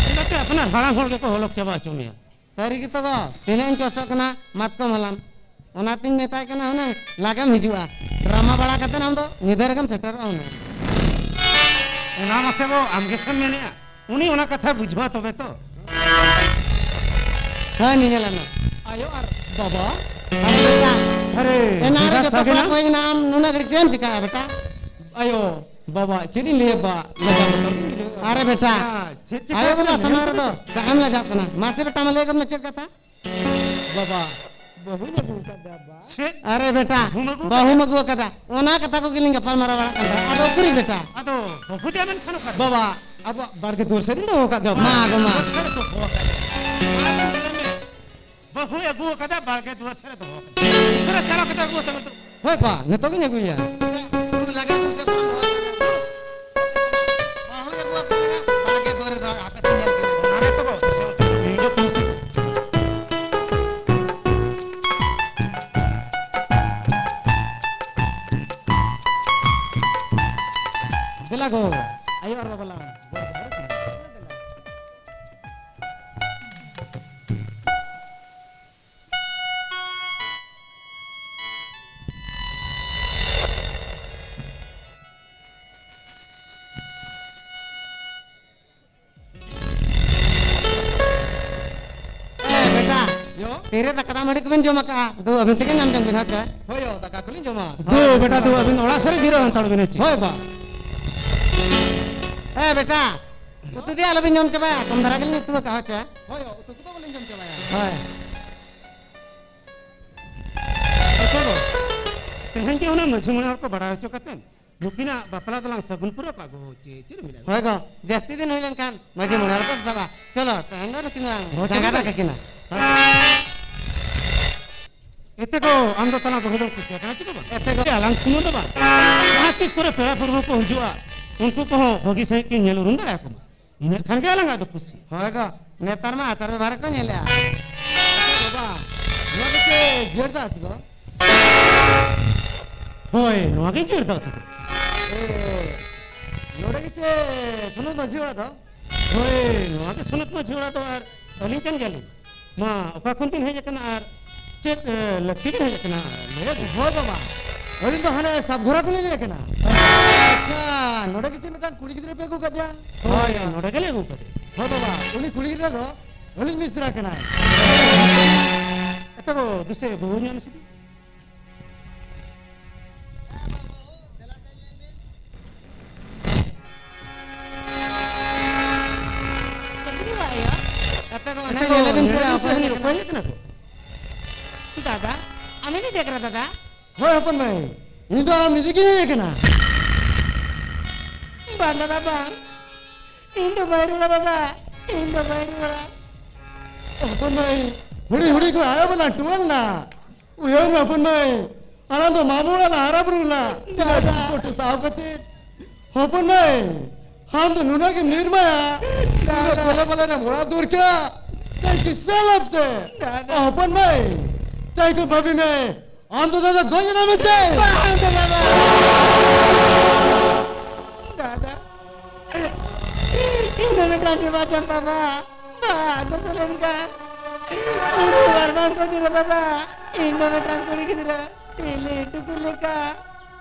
ᱪᱤᱠᱟᱹᱛᱮ ᱟᱯᱱᱟᱨ ᱦᱟᱲᱟᱢ ᱦᱚᱲ ᱜᱮᱠᱚ ᱦᱚᱞᱚᱠ ᱪᱟᱵᱟ ᱦᱚᱪᱚ ᱢᱮᱭᱟ᱾ ᱥᱟᱹᱨᱤ ᱜᱮᱛᱚ ᱜᱚ, ᱛᱤᱱᱟᱹᱜ ᱤᱧ ᱠᱚᱥᱴᱚᱜ ᱠᱟᱱᱟ ᱢᱟᱛᱠᱚᱢ ᱦᱟᱞᱟᱝ᱾ ᱚᱱᱟᱛᱤᱧ ᱢᱮᱛᱟᱭ ᱠᱟᱱᱟ ᱦᱩᱱᱟᱹᱝ ᱞᱟᱜᱮᱢ ᱦᱤᱡᱩᱜᱼᱟ᱾ ᱰᱨᱟᱢᱟ ᱵᱟᱲᱟ ᱠᱟᱛᱮ ᱟᱢ ᱫᱚ ᱧᱤᱫᱟᱹ ᱨᱮᱜᱮᱢ ᱥᱮᱴᱮᱨᱚᱜᱼᱟ ᱦᱩᱱᱟᱹᱝ᱾ ᱚᱱᱟ ᱢᱟᱥᱮ ᱜᱚ, ᱟᱢ ᱜᱮᱥᱮᱢ ᱢᱮᱱᱮᱜᱼᱟ᱾ ᱩᱱᱤ ᱚᱱᱟ ᱠᱟᱛᱷᱟ ᱵᱩᱡᱷᱟᱹᱣᱟ ᱛᱚᱵᱮ ᱛᱚ᱾ ᱦᱮᱸ, ᱧᱮᱧᱮᱞ ᱢᱮ᱾ ᱟᱭᱳ ᱟᱨ ᱵᱟᱵᱟ᱾ ᱟᱨᱮ ᱵᱮᱴᱟ, ᱟᱨᱮ, ᱮᱱᱟᱝ ᱨᱮ ᱵᱮᱴᱟ ᱡᱚᱛᱚ ᱥᱟᱜᱮᱱᱟ᱾ ᱯᱮᱲᱟ ᱠᱚ ᱦᱮᱡ ᱮᱱᱟ, ᱟᱢ ᱱᱩᱱᱟᱹᱜ ᱜᱷᱟᱹᱲᱤᱡ ᱪᱮᱫ ᱮᱢ ᱪᱤᱠᱟᱹᱭᱟ ᱵᱮᱴᱟ? ᱟᱭᱳ, ᱵᱟᱵᱟ, ᱪᱮᱫ ᱤᱧ ᱞᱟᱹᱭᱟ ᱵᱟ, ᱞᱟᱡᱟᱣ ᱵᱚᱛᱚᱨ ᱜᱤᱧ ᱵᱩᱡᱷᱟᱹᱣᱮᱫᱼᱟ᱾ ᱟᱨᱮ ᱵᱮᱴᱟ, ᱪᱮᱫ ᱪᱤᱠᱟᱹ ᱟᱭᱳ ᱵᱟᱵᱟ ᱠᱟᱱᱟ? ᱥᱟᱢᱟᱝ ᱨᱮᱫᱚ ᱪᱮᱫ ᱪᱟᱦᱟᱢ ᱞᱟᱡᱟᱜ ᱠᱟᱱᱟ? ᱢᱟᱥᱮ ᱵᱮᱴᱟ, ᱢᱟ ᱞᱟᱹᱭ ᱜᱚᱫ ᱢᱮ ᱪᱮᱫ ᱠᱟᱛᱷᱟ? ᱵᱟᱵᱟ, ᱵᱟᱹᱦᱩᱧ ᱟᱹᱜᱩ ᱟᱠᱟᱫᱟ ᱵᱟ᱾ ᱪᱮᱫ? ᱟᱨᱮ ᱵᱮᱴᱟ, ᱵᱟᱹᱦᱩᱢ ᱟᱹᱜᱩ ᱵᱟᱹᱦᱩᱢ ᱟᱠᱟᱫᱟ? ᱟᱹᱜᱩ ᱟᱠᱟᱫᱟ᱾ ᱚᱱᱟ ᱠᱟᱛᱷᱟ ᱠᱚᱜᱮ ᱞᱤᱧ ᱜᱟᱯᱟᱞ ᱢᱟᱨᱟᱣ ᱵᱟᱲᱟᱜ ᱠᱟᱱ ᱛᱟᱦᱮᱸᱫ᱾ ᱟᱫᱚ ᱩᱠᱩᱨᱤᱡ ᱵᱮᱴᱟ? ᱟᱫᱚ ᱵᱟᱹᱦᱩ ᱫᱚ ᱟᱵᱮᱱ ᱠᱷᱟᱱ ᱚᱠᱟᱨᱮ? ᱵᱟᱵᱟ, ᱟᱵᱚᱣᱟᱜ ᱵᱟᱲᱜᱮ ᱫᱩᱣᱟᱹᱨ ᱥᱮᱫ ᱨᱤᱧ ᱫᱚᱦᱚ ᱟᱠᱟᱫ ᱫᱚ᱾ ᱢᱟ ᱜᱚ ᱢᱟ᱾ ᱫᱩᱣᱟᱹᱨ ᱥᱮᱫ ᱨᱮ ᱫᱚᱦᱚ ᱟᱠᱟᱫ ᱫᱚ᱾ ᱟᱨ ᱞᱟᱹᱭ ᱢᱮ, ᱵᱟᱹᱦᱩᱭ ᱟᱹᱜᱩ ᱟᱠᱟᱫᱟ, ᱵᱟᱲᱜᱮ ᱫᱩᱣᱟᱹᱨ ᱥᱮᱫ ᱨᱮ ᱫᱚᱦᱚ ᱟᱠᱟᱫᱟ᱾ ᱩᱥᱟᱹᱨᱟ ᱪᱟᱞᱟᱣ ᱠᱟᱛᱮ ᱟᱹᱜᱩ ᱠᱟᱛᱮ ᱢᱮ᱾ ᱦᱳᱭ ᱵᱟ, ᱱᱤᱛᱚᱜ ᱜᱤᱧ ᱟᱹᱜᱩᱭᱟ᱾ ᱵᱟᱹᱦᱩᱭ ᱟᱹᱜᱩ ᱟᱠᱟᱫᱟ, ᱵᱟᱲᱜᱮ ᱫᱩᱣᱟᱹᱨ ᱨᱮ ᱫᱚᱦᱚ, ᱟᱯᱮ ᱥᱮᱫ ᱧᱮᱞ ᱠᱮᱫᱟ᱾ ᱦᱟᱱᱮ ᱛᱚ ᱵᱟᱹᱦᱩ, ᱤᱧ ᱫᱚ ᱠᱩᱥᱤ᱾ ᱫᱮᱞᱟ ᱜᱚ, ᱟᱭᱳ ᱟᱨ ᱵᱟᱵᱟ ᱞᱟᱝ ᱜᱚᱲ ᱡᱚᱦᱟᱨ ᱠᱤᱱᱟ᱾ ᱮ, ᱵᱮᱴᱟ, ᱭᱳ? ᱛᱤᱨᱮ ᱫᱟᱠᱟ ᱫᱟᱜ ᱢᱟᱹᱰᱤ ᱠᱚᱵᱮᱱ ᱡᱚᱢ ᱟᱠᱟᱜᱼᱟ? ᱫᱩ, ᱟᱹᱵᱤᱱ ᱛᱮᱜᱮ ᱧᱟᱢ ᱡᱚᱝ ᱵᱤᱱ, ᱦᱮᱸ ᱪᱮ? ᱦᱳᱭ ᱭᱳ, ᱫᱟᱠᱟ ᱠᱚᱞᱤᱧ ᱡᱚᱢᱟ᱾ ᱫᱩ, ᱵᱮᱴᱟ, ᱫᱩ, ᱟᱹᱵᱤᱱ ᱚᱲᱟᱜ ᱥᱮᱫ ᱨᱮ ᱡᱤᱨᱟᱹᱣ ᱦᱟᱛᱟᱲ ᱵᱤᱱ, ᱦᱮᱸ ᱪᱮ? ᱦᱳᱭ ᱵᱟ᱾ ᱮ, ᱵᱮᱴᱟ, ᱩᱛᱩ ᱫᱚ ᱟᱞᱚᱵᱤᱱ ᱡᱚᱢ ᱪᱟᱵᱟᱭᱟ, ᱠᱚᱢ ᱫᱷᱟᱨᱟ ᱜᱮᱞᱤᱧ ᱩᱛᱩ ᱟᱠᱟᱜᱼᱟ, ᱦᱮᱸ ᱪᱮ? ᱦᱳᱭ ᱭᱳ, ᱩᱛᱩ ᱠᱚᱫᱚ ᱵᱟᱹᱞᱤᱧ ᱡᱚᱢ ᱪᱟᱵᱟᱭᱟ᱾ ᱦᱳᱭ᱾ ᱟᱪᱪᱷᱟ ᱜᱚ, ᱛᱮᱦᱮᱧ ᱜᱮ ᱚᱱᱟ ᱢᱟᱹᱡᱷᱤ ᱢᱚᱬᱮ ᱦᱚᱲ ᱠᱚ ᱵᱟᱲᱟᱭ ᱦᱚᱪᱚ ᱠᱟᱛᱮ ᱱᱩᱠᱤᱱᱟᱜ ᱵᱟᱯᱞᱟ ᱫᱚᱞᱟᱝ ᱥᱟᱹᱜᱩᱱ ᱯᱩᱨᱟᱹᱣ ᱠᱟᱜ ᱜᱚ, ᱪᱮ ᱪᱮᱫ ᱮᱢ ᱢᱮᱱᱟ? ᱦᱳᱭ ᱜᱚ, ᱡᱟᱹᱥᱛᱤ ᱫᱤᱱ ᱦᱩᱭ ᱞᱮᱱᱠᱷᱟᱱ ᱢᱟᱹᱡᱷᱤ ᱢᱚᱬᱮ ᱦᱚᱲ ᱠᱚ ᱥᱟᱵᱟ᱾ ᱪᱚᱞᱚ, ᱛᱮᱦᱮᱧ ᱫᱚ ᱱᱩᱠᱤᱱ ᱞᱟᱝ ᱦᱳᱭ, ᱡᱟᱸᱜᱟ ᱪᱚᱞᱚ᱾ ᱫᱟᱜ ᱠᱟᱠᱤᱱᱟ᱾ ᱮᱛᱮ ᱜᱚ, ᱟᱢ ᱫᱚ ᱛᱟᱞᱟᱝ ᱵᱟᱹᱦᱩ ᱫᱚᱢ ᱠᱩᱥᱤᱭᱟᱭ ᱠᱟᱱᱟ ᱪᱮ ᱵᱟᱝ? ᱮᱛᱮ ᱜᱚ᱾ ᱟᱞᱟᱝ ᱥᱩᱢᱩᱝ ᱫᱚ ᱵᱟᱝ, ᱡᱟᱦᱟᱸ ᱛᱤᱥ ᱠᱚᱨᱮ ᱯᱮᱲᱟ ᱯᱩᱨᱵᱷᱩ ᱠᱚ ᱦᱤᱡᱩᱜᱼᱟ, ᱩᱱᱠᱩ ᱠᱚᱦᱚᱸ ᱵᱷᱟᱹᱜᱤ ᱥᱟᱺᱦᱤᱡ ᱠᱤᱱ ᱧᱮᱞ ᱩᱨᱩᱢ ᱫᱟᱲᱮᱭᱟᱠᱚ ᱢᱟ᱾ ᱤᱱᱟᱹᱜ ᱠᱷᱟᱱ ᱜᱮ ᱟᱞᱟᱝᱟᱜ ᱫᱚ ᱠᱩᱥᱤ᱾ ᱦᱳᱭ ᱜᱚ, ᱱᱮᱛᱟᱨ ᱢᱟ ᱟᱪᱟᱨ ᱵᱮᱵᱷᱟᱨ ᱠᱚ ᱧᱮᱞᱮᱜᱼᱟ᱾ ᱟᱪᱪᱷᱟ ᱵᱟᱵᱟ, ᱱᱚᱣᱟ ᱫᱚ ᱪᱮᱫ ᱡᱤᱭᱟᱹᱲ ᱫᱟᱜ ᱟᱹᱛᱩ ᱫᱚ? ᱦᱳᱭ, ᱱᱚᱣᱟ ᱜᱮ ᱡᱤᱭᱟᱹᱲ ᱫᱟᱜ ᱟᱹᱛᱩ ᱫᱚ᱾ ᱮ, ᱱᱚᱰᱮ ᱜᱮ ᱪᱮ ᱥᱚᱱᱚᱛ ᱢᱟᱹᱡᱷᱤ ᱚᱲᱟᱜ ᱫᱚ? ᱦᱳᱭ, ᱱᱚᱣᱟ ᱜᱮ ᱥᱚᱱᱚᱛ ᱢᱟᱹᱡᱷᱤ ᱚᱲᱟᱜ ᱫᱚ, ᱟᱨ ᱟᱹᱞᱤᱧ ᱠᱟᱱ ᱜᱮᱭᱟᱞᱤᱧ᱾ ᱢᱟ, ᱚᱠᱟ ᱠᱷᱚᱱ ᱵᱤᱱ ᱦᱮᱡ ᱟᱠᱟᱱᱟ ᱟᱨ ᱪᱮᱫ, ᱮ, ᱞᱟᱹᱠᱛᱤ ᱵᱤᱱ ᱦᱮᱡ ᱟᱠᱟᱱᱟ? ᱞᱟᱹᱭ ᱵᱤᱱ᱾ ᱦᱳᱭ ᱵᱟᱵᱟ, ᱟᱹᱞᱤᱧ ᱫᱚ ᱦᱟᱱᱮ ᱥᱟᱵᱜᱷᱚᱨᱟ ᱠᱷᱚᱱ ᱞᱤᱧ ᱦᱮᱡ ᱟᱠᱟᱱᱟ᱾ ᱟᱪᱪᱷᱟ, ᱱᱚᱰᱮ ᱜᱮ ᱪᱮᱫ ᱢᱤᱫᱴᱟᱝ ᱠᱩᱲᱤ ᱜᱤᱫᱽᱨᱟᱹ ᱯᱮ ᱟᱹᱜᱩ ᱠᱟᱫᱮᱭᱟ? ᱦᱳᱭ, ᱱᱚᱰᱮ ᱜᱮᱞᱮ ᱟᱹᱜᱩ ᱠᱟᱫᱮᱭᱟ᱾ ᱦᱳᱭ ᱵᱟᱵᱟ, ᱩᱱᱤ ᱠᱩᱲᱤ ᱜᱤᱫᱽᱨᱟᱹ ᱫᱚ ᱟᱹᱞᱤᱧ ᱢᱤᱥᱨᱟ ᱠᱟᱱᱟᱭ᱾ ᱫᱩᱥᱮ ᱵᱟᱹᱦᱩ ᱧᱟᱢ ᱥᱤᱫᱤ᱾ ᱠᱟᱛᱮ ᱠᱚ ᱚᱱᱟ ᱟᱪᱪᱷᱟ, ᱧᱮᱞ ᱟᱵᱤᱱ ᱥᱮ ᱧᱮᱞ ᱟᱵᱤᱱ ᱥᱮ ᱚᱠᱚᱭ ᱦᱮᱡ ᱚᱠᱚᱭ ᱟᱠᱟᱱᱟ? ᱦᱮᱡ ᱟᱠᱟᱱᱟ ᱠᱚ? ᱫᱟᱫᱟ, ᱟᱢᱮᱢ ᱦᱮᱡ ᱟᱠᱟᱱᱟ ᱫᱟᱫᱟ? ᱦᱳᱭ ᱦᱚᱯᱚᱱ ᱢᱟᱹᱭ, ᱤᱧ ᱫᱚ ᱟᱢ ᱱᱤᱡᱮ ᱜᱤᱧ ᱦᱮᱡ ᱟᱠᱟᱱᱟ᱾ ᱵᱟᱝ ᱫᱟᱫᱟ ᱵᱟᱝ, ᱤᱧ ᱫᱚ ᱵᱟᱹᱧ ᱨᱩᱣᱟᱹᱲᱟ ᱫᱟᱫᱟ, ᱤᱧ ᱫᱚ ᱵᱟᱹᱧ ᱨᱩᱣᱟᱹᱲᱟ᱾ ᱦᱚᱯᱚᱱ ᱢᱟᱹᱭ, ᱦᱩᱰᱤᱧ ᱦᱩᱰᱤᱧ ᱠᱷᱚᱱ ᱟᱭᱳ ᱵᱟᱵᱟ ᱞᱟᱹᱴᱩ ᱞᱮᱱᱟ᱾ ᱩᱭᱦᱟᱹᱨ ᱢᱮ ᱦᱚᱯᱚᱱ ᱢᱟᱹᱭ, ᱟᱞᱟᱝ ᱫᱚ ᱢᱟᱢᱚ ᱚᱲᱟᱜ ᱞᱮ ᱦᱟᱨᱟ ᱵᱩᱨᱩ ᱞᱮᱱᱟ᱾ ᱫᱟᱫᱟ᱾ ᱯᱷᱳᱴᱳ ᱥᱟᱵ ᱠᱟᱛᱮ᱾ ᱦᱚᱯᱚᱱ ᱢᱟᱹᱭ, ᱟᱢ ᱫᱚ ᱱᱩᱱᱟᱹᱜ ᱜᱮᱢ ᱱᱤᱨᱢᱟᱭᱟ᱾ ᱫᱟᱫᱟ᱾ ᱤᱧ ᱫᱚ ᱠᱚᱞᱮ ᱵᱟᱞᱮ ᱨᱮ ᱢᱚᱲᱟ ᱫᱩᱨᱠᱟ᱾ ᱛᱮ ᱠᱤᱥᱟᱹ ᱞᱟᱵ ᱛᱮ᱾ ᱫᱟᱫᱟ᱾ ᱦᱚᱯᱚᱱ ᱢᱟᱹᱭ, ᱛᱮ ᱠᱚ ᱵᱷᱟᱵᱤ ᱢᱮ᱾ ᱟᱢ ᱫᱚ ᱫᱟᱫᱟ ᱜᱚᱡ ᱮᱱᱟ ᱢᱮᱱᱛᱮ᱾ ᱵᱟᱝ ᱫᱟᱫᱟ ᱵᱟᱝ᱾ ᱫᱟᱫᱟ᱾ ᱤᱧ ᱫᱚ ᱢᱤᱫᱴᱟᱝ ᱜᱮ ᱵᱟᱪᱟᱢ ᱵᱟᱵᱟ᱾ ᱵᱟᱝ ᱫᱚ ᱥᱮᱞᱮᱱ ᱠᱟᱱ᱾ ᱩᱱᱤ ᱟᱨ ᱵᱟᱝ ᱠᱚ ᱡᱤᱨᱟᱹ ᱫᱟᱫᱟ᱾ ᱤᱧ ᱫᱚ ᱢᱤᱫᱴᱟᱝ ᱠᱩᱲᱤ ᱜᱤᱫᱽᱨᱟᱹ᱾ ᱤᱞᱤ ᱴᱩᱠᱩ ᱞᱮᱠᱟ᱾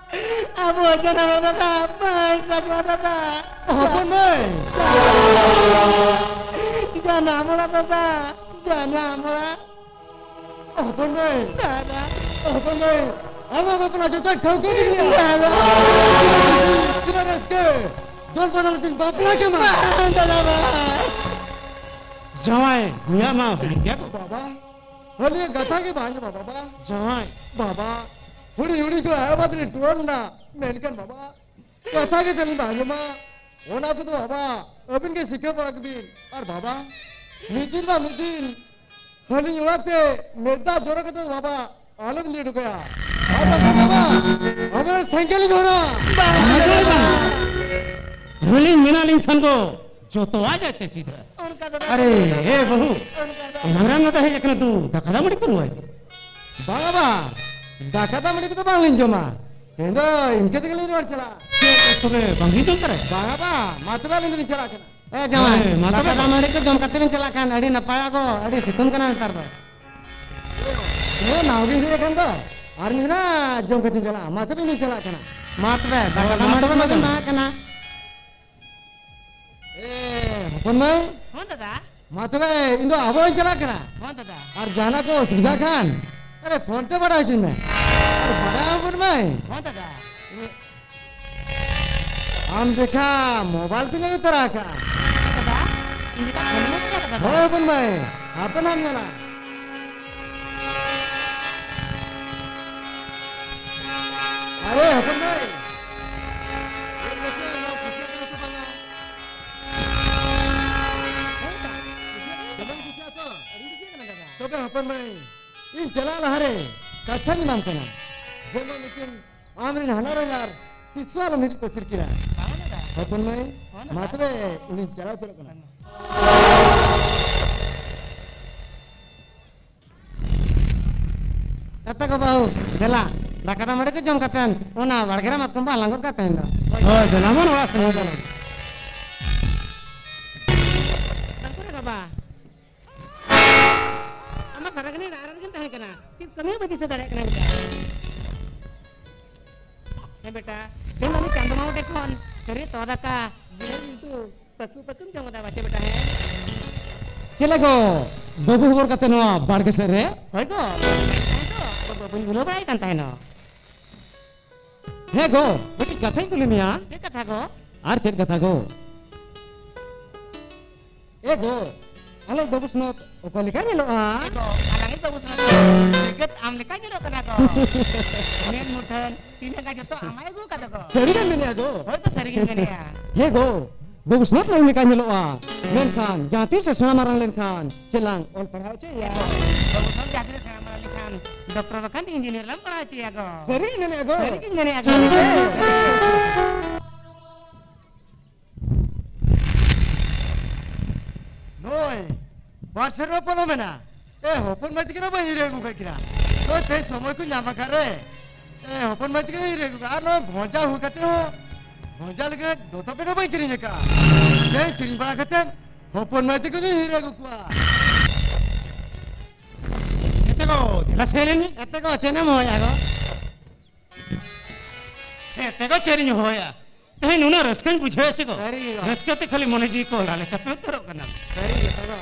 ᱟᱵᱚ ᱡᱟᱱᱟᱢ ᱫᱟᱫᱟ᱾ ᱵᱟᱝ ᱥᱟᱡᱚᱜᱼᱟ ᱫᱟᱫᱟ᱾ ᱦᱚᱯᱚᱱ ᱢᱟᱹᱭ᱾ ᱡᱟᱱᱟᱢ ᱚᱲᱟᱜ ᱫᱟᱫᱟ᱾ ᱡᱟᱱᱟᱢ ᱚᱲᱟᱜ᱾ ᱦᱚᱯᱚᱱ ᱢᱟᱹᱭ᱾ ᱫᱟᱫᱟ᱾ ᱦᱚᱯᱚᱱ ᱢᱟᱹᱭ᱾ ᱟᱢᱟᱜ ᱵᱟᱯᱞᱟ ᱡᱚᱛᱚ ᱴᱷᱟᱹᱣᱠᱟᱹ ᱜᱮ ᱦᱩᱭᱩᱜᱼᱟ᱾ ᱫᱟᱫᱟ᱾ ᱛᱤᱱᱟᱹᱜ ᱨᱟᱹᱥᱠᱟᱹ᱾ ᱫᱚᱞ ᱵᱚᱫᱚᱞ ᱛᱤᱧ ᱵᱟᱯᱞᱟ ᱠᱮᱢᱟ᱾ ᱵᱟᱝ, ᱫᱟᱫᱟ, ᱵᱟᱝ᱾ ᱡᱟᱶᱟᱭ, ᱱᱩᱭᱟᱜ ᱢᱟ ᱦᱩᱭ ᱜᱮᱭᱟ ᱠᱚ᱾ ᱵᱟᱵᱟ, ᱦᱟᱹᱞᱤᱭᱟᱹ ᱠᱟᱛᱷᱟ ᱜᱮ ᱵᱟᱝ ᱟᱸᱡᱚᱢᱟ, ᱵᱟᱵᱟ᱾ ᱡᱟᱶᱟᱭ᱾ ᱵᱟᱵᱟ, ᱦᱩᱰᱤᱧ ᱦᱩᱰᱤᱧ ᱠᱷᱚᱱ ᱟᱭᱳ ᱵᱟᱵᱟ ᱛᱟᱹᱞᱤᱧ ᱴᱩᱣᱟᱹᱨ ᱞᱮᱱᱟ, ᱢᱮᱱᱠᱷᱟᱱ ᱵᱟᱵᱟ, ᱠᱟᱛᱷᱟ ᱜᱮ ᱛᱟᱹᱞᱤᱧ ᱵᱟᱝ ᱟᱸᱡᱚᱢᱟ᱾ ᱚᱱᱟ ᱠᱚᱫᱚ ᱵᱟᱵᱟ, ᱟᱹᱵᱤᱱ ᱜᱮ ᱥᱤᱠᱷᱟᱹ ᱵᱟᱲᱟ ᱠᱚᱵᱤᱱ᱾ ᱟᱨ ᱵᱟᱵᱟ, ᱢᱤᱫ ᱫᱤᱱ ᱵᱟ ᱢᱤᱫ ᱫᱤᱱ ᱦᱟᱹᱞᱤᱧ ᱚᱲᱟᱜ ᱛᱮ ᱢᱮᱫ ᱫᱟᱜ ᱡᱚᱨᱚ ᱠᱟᱛᱮ ᱵᱟᱵᱟ, ᱟᱞᱚᱢ ᱞᱟᱹᱭ ᱦᱚᱴᱚ ᱠᱟᱭᱟ᱾ ᱟᱨ ᱵᱟᱝᱠᱷᱟᱱ ᱵᱟᱵᱟ, ᱟᱵᱟᱨ ᱥᱮᱸᱜᱮᱞ ᱤᱧ ᱦᱚᱨᱟ᱾ ᱵᱟᱝ, ᱵᱟᱝ᱾ ᱦᱟᱹᱞᱤᱧ ᱢᱮᱱᱟᱜ ᱞᱤᱧ ᱠᱷᱟᱱ ᱫᱚ ᱡᱚᱛᱚᱣᱟᱜ ᱜᱮ ᱟᱡᱛᱮ ᱥᱤᱫᱷᱟᱹ᱾ ᱚᱱᱠᱟ ᱫᱚ ᱵᱟᱝ᱾ ᱟᱨᱮ, ᱮ ᱵᱟᱹᱦᱩ, ᱚᱱᱠᱟ ᱫᱚ ᱮᱱᱟᱝ ᱨᱮ ᱟᱢ ᱫᱚ ᱦᱮᱡ ᱟᱠᱟᱱᱟ, ᱫᱩ ᱫᱟᱠᱟ ᱫᱟᱜ ᱢᱟᱹᱰᱤ ᱠᱚ ᱞᱩᱣᱟᱭ ᱢᱮ᱾ ᱵᱟᱝᱟ ᱵᱟ, ᱫᱟᱠᱟ ᱫᱟᱜ ᱢᱟᱹᱰᱤ ᱠᱚᱫᱚ ᱵᱟᱝᱞᱤᱧ ᱡᱚᱢᱟ᱾ ᱛᱮᱦᱮᱧ ᱫᱚ ᱤᱱᱠᱟᱹ ᱛᱮᱜᱮᱞᱤᱧ ᱨᱩᱣᱟᱹᱲ ᱪᱟᱞᱟᱜᱼᱟ᱾ ᱪᱮᱫ ᱛᱚᱵᱮ ᱵᱟᱝ ᱦᱤᱡᱩᱜ ᱠᱟᱱᱟ? ᱵᱟᱝᱟ ᱵᱟ, ᱢᱟ ᱛᱚᱵᱮ ᱟᱹᱞᱤᱧ ᱫᱚᱞᱤᱧ ᱪᱟᱞᱟᱜ ᱠᱟᱱᱟ᱾ ᱮ ᱡᱟᱶᱟᱭ, ᱦᱮᱸ, ᱢᱟ ᱫᱟᱠᱟ ᱛᱚᱵᱮ᱾ ᱫᱟᱜ ᱢᱟᱹᱰᱤ ᱠᱚ ᱡᱚᱢ ᱠᱟᱛᱮ ᱵᱤᱱ ᱪᱟᱞᱟᱜ ᱠᱷᱟᱱ ᱟᱹᱰᱤ ᱱᱟᱯᱟᱭᱚᱜᱼᱟ ᱜᱚ, ᱟᱹᱰᱤ ᱥᱤᱛᱩᱝ ᱠᱟᱱᱟ ᱱᱮᱛᱟᱨ ᱫᱚ᱾ ᱦᱮᱸ, ᱱᱟᱣᱟ ᱜᱤᱧ ᱦᱮᱡ ᱟᱠᱟᱱ ᱫᱚ᱾ ᱟᱨ ᱢᱤᱫ ᱫᱤᱱ ᱦᱟᱸᱜ ᱡᱚᱢ ᱠᱟᱛᱮᱧ ᱪᱟᱞᱟᱜᱼᱟ᱾ ᱢᱟ ᱛᱚᱵᱮ ᱤᱧ ᱪᱟᱞᱟᱜ ᱠᱟᱱᱟ᱾ ᱢᱟ ᱛᱚᱵᱮ, ᱫᱟᱠᱟ ᱦᱮᱸ, ᱫᱟᱜ ᱢᱟ ᱢᱟᱹᱰᱤ ᱛᱚᱵᱮ ᱠᱚ ᱢᱟ ᱢᱟ ᱛᱚᱵᱮ᱾ ᱮᱢᱟ ᱠᱟᱱᱟ᱾ ᱮ, ᱦᱚᱯᱚᱱ ᱢᱟᱹᱭ᱾ ᱦᱚᱸ ᱫᱟᱫᱟ᱾ ᱢᱟ ᱛᱚᱵᱮ, ᱤᱧ ᱫᱚ ᱟᱵᱚ ᱤᱧ ᱪᱟᱞᱟᱜ ᱠᱟᱱᱟ᱾ ᱦᱚᱸ ᱫᱟᱫᱟ᱾ ᱟᱨ ᱡᱟᱦᱟᱱᱟᱜ ᱠᱚ ᱚᱥᱩᱵᱤᱫᱷᱟ ᱠᱷᱟᱱ, ᱟᱨᱮ, ᱯᱷᱳᱱ ᱛᱮ ᱵᱟᱲᱟᱭ ᱦᱚᱪᱚᱧ ᱢᱮ᱾ ᱟᱨᱮ, ᱵᱟᱲᱟᱭ ᱦᱚᱸ ᱵᱟᱹᱱᱩᱜ ᱢᱮ᱾ ᱦᱚᱸ ᱫᱟᱫᱟ᱾ ᱟᱢ ᱫᱮᱠᱷᱟ ᱢᱳᱵᱟᱭᱤᱞ ᱯᱮ ᱧᱟᱢ ᱛᱚᱨᱟ ᱟᱠᱟᱫᱼᱟ᱾ ᱫᱟᱫᱟ, ᱤᱧ ᱫᱟᱫᱟ ᱯᱷᱳᱱ ᱢᱮ ᱪᱮᱫ ᱫᱟᱫᱟ? ᱦᱳᱭ ᱦᱚᱯᱚᱱ ᱵᱷᱟᱹᱭ, ᱟᱯᱮ ᱱᱟᱢ ᱧᱮᱞᱟ᱾ ᱟᱨᱮ ᱦᱚᱯᱚᱱ ᱵᱷᱟᱹᱭ, ᱧᱮᱞ ᱢᱮᱥᱮ, ᱱᱚᱣᱟ ᱠᱩᱥᱤᱭᱟᱜ ᱠᱟᱱᱟ ᱥᱮ ᱵᱟᱝᱟ? ᱦᱮᱸ ᱫᱟᱫᱟ, ᱠᱩᱥᱤᱭᱟᱜ ᱠᱟᱱᱟ᱾ ᱫᱚᱢᱮᱢ ᱠᱩᱥᱤᱭᱟᱜᱼᱟ ᱛᱚ? ᱟᱹᱰᱤᱧ ᱠᱩᱥᱤᱭᱟᱜ ᱠᱟᱱᱟ ᱫᱟᱫᱟ᱾ ᱛᱚᱵᱮ ᱦᱚᱯᱚᱱ ᱵᱷᱟᱹᱭ, ᱤᱧ ᱪᱟᱞᱟᱜ ᱞᱟᱦᱟᱨᱮ ᱠᱟᱛᱷᱟᱧ ᱮᱢᱟᱢ ᱠᱟᱱᱟ, ᱡᱮᱢᱚᱱ ᱱᱩᱠᱤᱱ ᱟᱢᱨᱮᱱ ᱦᱟᱱᱦᱟᱨ ᱦᱚᱧᱦᱟᱨ ᱛᱤᱥ ᱦᱚᱸ ᱟᱞᱚᱢ ᱦᱤᱨᱤᱡ ᱯᱟᱹᱥᱤᱨ ᱠᱤᱱᱟ᱾ ᱵᱟᱝ ᱫᱟᱫᱟ᱾ ᱦᱚᱯᱚᱱ ᱢᱟᱹᱭ, ᱦᱚᱸ ᱢᱟ ᱫᱟᱫᱟ᱾ ᱛᱚᱵᱮ ᱤᱧᱤᱧ ᱪᱟᱞᱟᱣ ᱩᱛᱟᱹᱨᱚᱜ ᱠᱟᱱᱟ᱾ ᱮᱛᱮ ᱜᱚ ᱵᱟᱹᱦᱩ, ᱫᱮᱞᱟ, ᱫᱟᱠᱟ ᱫᱟᱜ ᱢᱟᱹᱰᱤ ᱠᱚ ᱡᱚᱢ ᱠᱟᱛᱮᱱ ᱚᱱᱟ ᱵᱟᱲᱜᱮ ᱨᱮ ᱢᱟᱛᱠᱚᱢ ᱵᱚᱱ ᱦᱟᱞᱟᱝ ᱜᱚᱫ ᱠᱟᱜ ᱛᱮᱦᱮᱧ ᱫᱚ᱾ ᱦᱳᱭ, ᱫᱮᱞᱟ ᱵᱚᱱ ᱚᱲᱟᱜ ᱥᱮᱱ ᱞᱮᱱ ᱜᱮ᱾ ᱵᱟᱝᱠᱩ ᱨᱮ ᱵᱟᱵᱟ, ᱟᱢ ᱢᱟ ᱥᱟᱨᱟ ᱜᱷᱟᱹᱲᱤᱡ ᱨᱟᱜ ᱨᱟᱜ ᱨᱮᱜᱮᱢ ᱛᱟᱦᱮᱸ ᱠᱟᱱᱟ᱾ ᱪᱮᱫ ᱠᱟᱹᱢᱤ ᱦᱚᱸ ᱵᱟᱹᱧ ᱫᱤᱥᱟᱹ ᱫᱟᱲᱮᱭᱟᱜ ᱠᱟᱱᱟ ᱵᱮᱴᱟ᱾ ᱦᱮᱸ ᱵᱮᱴᱟ, ᱛᱮᱦᱮᱧ ᱩᱱᱤ ᱪᱟᱸᱫᱚ ᱢᱟᱢᱟ ᱴᱷᱮᱱ ᱠᱷᱚᱱ ᱥᱟᱹᱨᱤ ᱛᱚᱣᱟ ᱫᱟᱠᱟ, ᱡᱤᱞ ᱩᱛᱩ, ᱯᱟᱹᱠᱩ ᱯᱟᱹᱠᱩᱢ ᱡᱚᱢ ᱠᱟᱫᱟ ᱵᱟᱪᱮ ᱵᱮᱴᱟ, ᱦᱮᱸ? ᱪᱮᱫ ᱞᱮ ᱜᱚ, ᱵᱟᱹᱵᱩ ᱦᱚᱵᱚᱨ ᱠᱟᱛᱮ ᱱᱚᱣᱟ ᱵᱟᱲᱜᱮ ᱥᱮᱫ ᱨᱮ? ᱦᱳᱭ ᱜᱚ, ᱦᱮᱸ ᱜᱚ, ᱵᱟᱹᱵᱩᱧ ᱵᱷᱩᱞᱟᱹᱣ ᱵᱟᱲᱟᱭ ᱠᱟᱱ ᱛᱟᱦᱮᱱᱚᱜ᱾ ᱦᱮᱸ ᱜᱚ, ᱢᱤᱫᱴᱤᱡ ᱠᱟᱛᱷᱟᱧ ᱠᱩᱞᱤ ᱢᱮᱭᱟ᱾ ᱪᱮᱫ ᱠᱟᱛᱷᱟ ᱜᱚ? ᱟᱨ ᱪᱮᱫ ᱠᱟᱛᱷᱟ ᱜᱚ? ᱮ ᱜᱚ, ᱟᱞᱮ ᱵᱟᱹᱵᱩ ᱥᱩᱱᱚᱛ ᱚᱠᱟ ᱞᱮᱠᱟ ᱧᱮᱞᱚᱜᱼᱟ? ᱮ ᱜᱚ, ᱟᱞᱟᱝᱤᱡ ᱵᱟᱹᱵᱩ ᱥᱩᱱᱚᱛ ᱫᱚ ᱡᱮᱜᱮᱛ ᱟᱢ ᱞᱮᱠᱟ ᱧᱮᱞᱚᱜ ᱠᱟᱱᱟ ᱜᱚ᱾ ᱢᱮᱫ ᱢᱩᱴᱷᱟᱹᱱ, ᱛᱤ ᱞᱮᱠᱟ ᱡᱚᱛᱚ ᱟᱢᱟᱜ ᱟᱹᱜᱩ ᱠᱟᱫᱟ ᱜᱚ᱾ ᱥᱟᱹᱨᱤ ᱜᱮᱢ ᱢᱮᱱᱮᱫᱼᱟ ᱜᱚ? ᱦᱳᱭ ᱜᱚ, ᱥᱟᱹᱨᱤ ᱜᱤᱧ ᱢᱮᱱᱮᱫᱼᱟ᱾ ᱦᱮᱸ ᱜᱚ, ᱵᱟᱹᱵᱩ ᱥᱩᱱᱚᱛ ᱢᱟ ᱩᱱᱤ ᱞᱮᱠᱟ ᱧᱮᱞᱚᱜᱼᱟ᱾ ᱢᱮᱱᱠᱷᱟᱱ ᱡᱟᱦᱟᱸ ᱛᱤᱥ ᱮ ᱥᱮᱬᱟ ᱢᱟᱨᱟᱝ ᱞᱮᱱᱠᱷᱟᱱ ᱪᱮᱫ ᱞᱟᱝ ᱚᱞ ᱯᱟᱲᱦᱟᱣ ᱦᱚᱪᱚᱭᱮᱭᱟ? ᱵᱟᱹᱵᱩ ᱥᱩᱱᱚᱛ ᱡᱟᱦᱟᱸ ᱛᱤᱱᱟᱹᱜ ᱥᱮᱬᱟ ᱢᱟᱨᱟᱝ ᱞᱮᱱᱠᱷᱟᱱ ᱰᱚᱠᱴᱚᱨ ᱵᱟᱠᱷᱟᱱ ᱤᱧᱡᱤᱱᱤᱭᱟᱨ ᱞᱟᱝ ᱯᱟᱲᱦᱟᱣ ᱦᱚᱪᱚᱭᱮᱭᱟ ᱜᱚ᱾ ᱥᱟᱹᱨᱤ ᱜᱤᱧ ᱢᱮᱱᱮᱫᱼᱟ ᱜᱚ᱾ ᱥᱟᱹᱨᱤ ᱜᱤᱧ ᱢᱮᱱᱮᱫᱼᱟ ᱜᱚ᱾ ᱱᱚᱜᱼᱚᱭ ᱵᱟᱨ ᱥᱮᱨᱢᱟ ᱯᱚᱞᱚᱢᱮᱱᱟ᱾ ᱮ, ᱦᱚᱯᱚᱱ ᱢᱟᱹᱭ ᱛᱟᱹᱠᱤᱱ ᱦᱚᱸ ᱵᱟᱹᱧ ᱦᱤᱨᱤ ᱟᱹᱜᱩ ᱠᱮᱫ ᱠᱤᱱᱟ᱾ ᱱᱚᱜᱼᱚᱭ ᱛᱮᱦᱮᱧ ᱥᱚᱢᱚᱭ ᱠᱚ ᱧᱟᱢ ᱟᱠᱟᱫ ᱨᱮ, ᱮ, ᱦᱚᱯᱚᱱ ᱢᱟᱹᱭ ᱛᱟᱹᱠᱤᱱ ᱦᱚᱸ ᱦᱤᱨᱤ ᱟᱹᱜᱩ ᱠᱮᱫᱟ᱾ ᱟᱨ ᱱᱚᱜᱼᱚᱭ ᱵᱷᱚᱸᱡᱟ ᱦᱩᱭ ᱠᱟᱛᱮ ᱦᱚᱸ ᱵᱷᱚᱸᱡᱟ ᱞᱟᱹᱜᱤᱫ ᱫᱚᱛᱚ ᱯᱮᱱᱴ ᱦᱚᱸ ᱵᱟᱹᱧ ᱠᱤᱨᱤᱧ ᱟᱠᱟᱫᱼᱟ᱾ ᱛᱮᱦᱮᱧ ᱠᱤᱨᱤᱧ ᱵᱟᱲᱟ ᱠᱟᱛᱮ ᱦᱚᱯᱚᱱ ᱢᱟᱹᱭ ᱛᱟᱹᱠᱤᱱ ᱫᱚᱧ ᱦᱤᱨᱤ ᱟᱹᱜᱩ ᱠᱚᱣᱟ᱾ ᱮᱛᱮ ᱜᱚ, ᱫᱮᱞᱟ ᱥᱮ ᱞᱮᱱ᱾ ᱮᱛᱮ ᱜᱚ, ᱪᱮᱫ ᱮᱢ ᱦᱚᱦᱚᱭᱟ ᱜᱚ? ᱮᱛᱮ ᱜᱚ, ᱪᱮᱫ ᱤᱧ ᱦᱚᱦᱚᱭᱟ? ᱛᱮᱦᱮᱧ ᱱᱩᱱᱟᱹᱜ ᱨᱟᱹᱥᱠᱟᱹᱧ ᱵᱩᱡᱷᱟᱹᱣᱮᱫ ᱪᱮ ᱜᱚ? ᱥᱟᱹᱨᱤ ᱜᱮ ᱜᱚ᱾ ᱨᱟᱹᱥᱠᱟᱹ ᱛᱮ ᱠᱷᱟᱹᱞᱤ ᱢᱚᱱᱮ ᱡᱤᱣᱤ ᱠᱚ ᱞᱟᱞᱮ ᱪᱟᱯᱮ ᱩᱛᱟᱹᱨᱚᱜ ᱠᱟᱱᱟ᱾ ᱥᱟᱹᱨᱤ ᱜᱮ ᱜᱚ᱾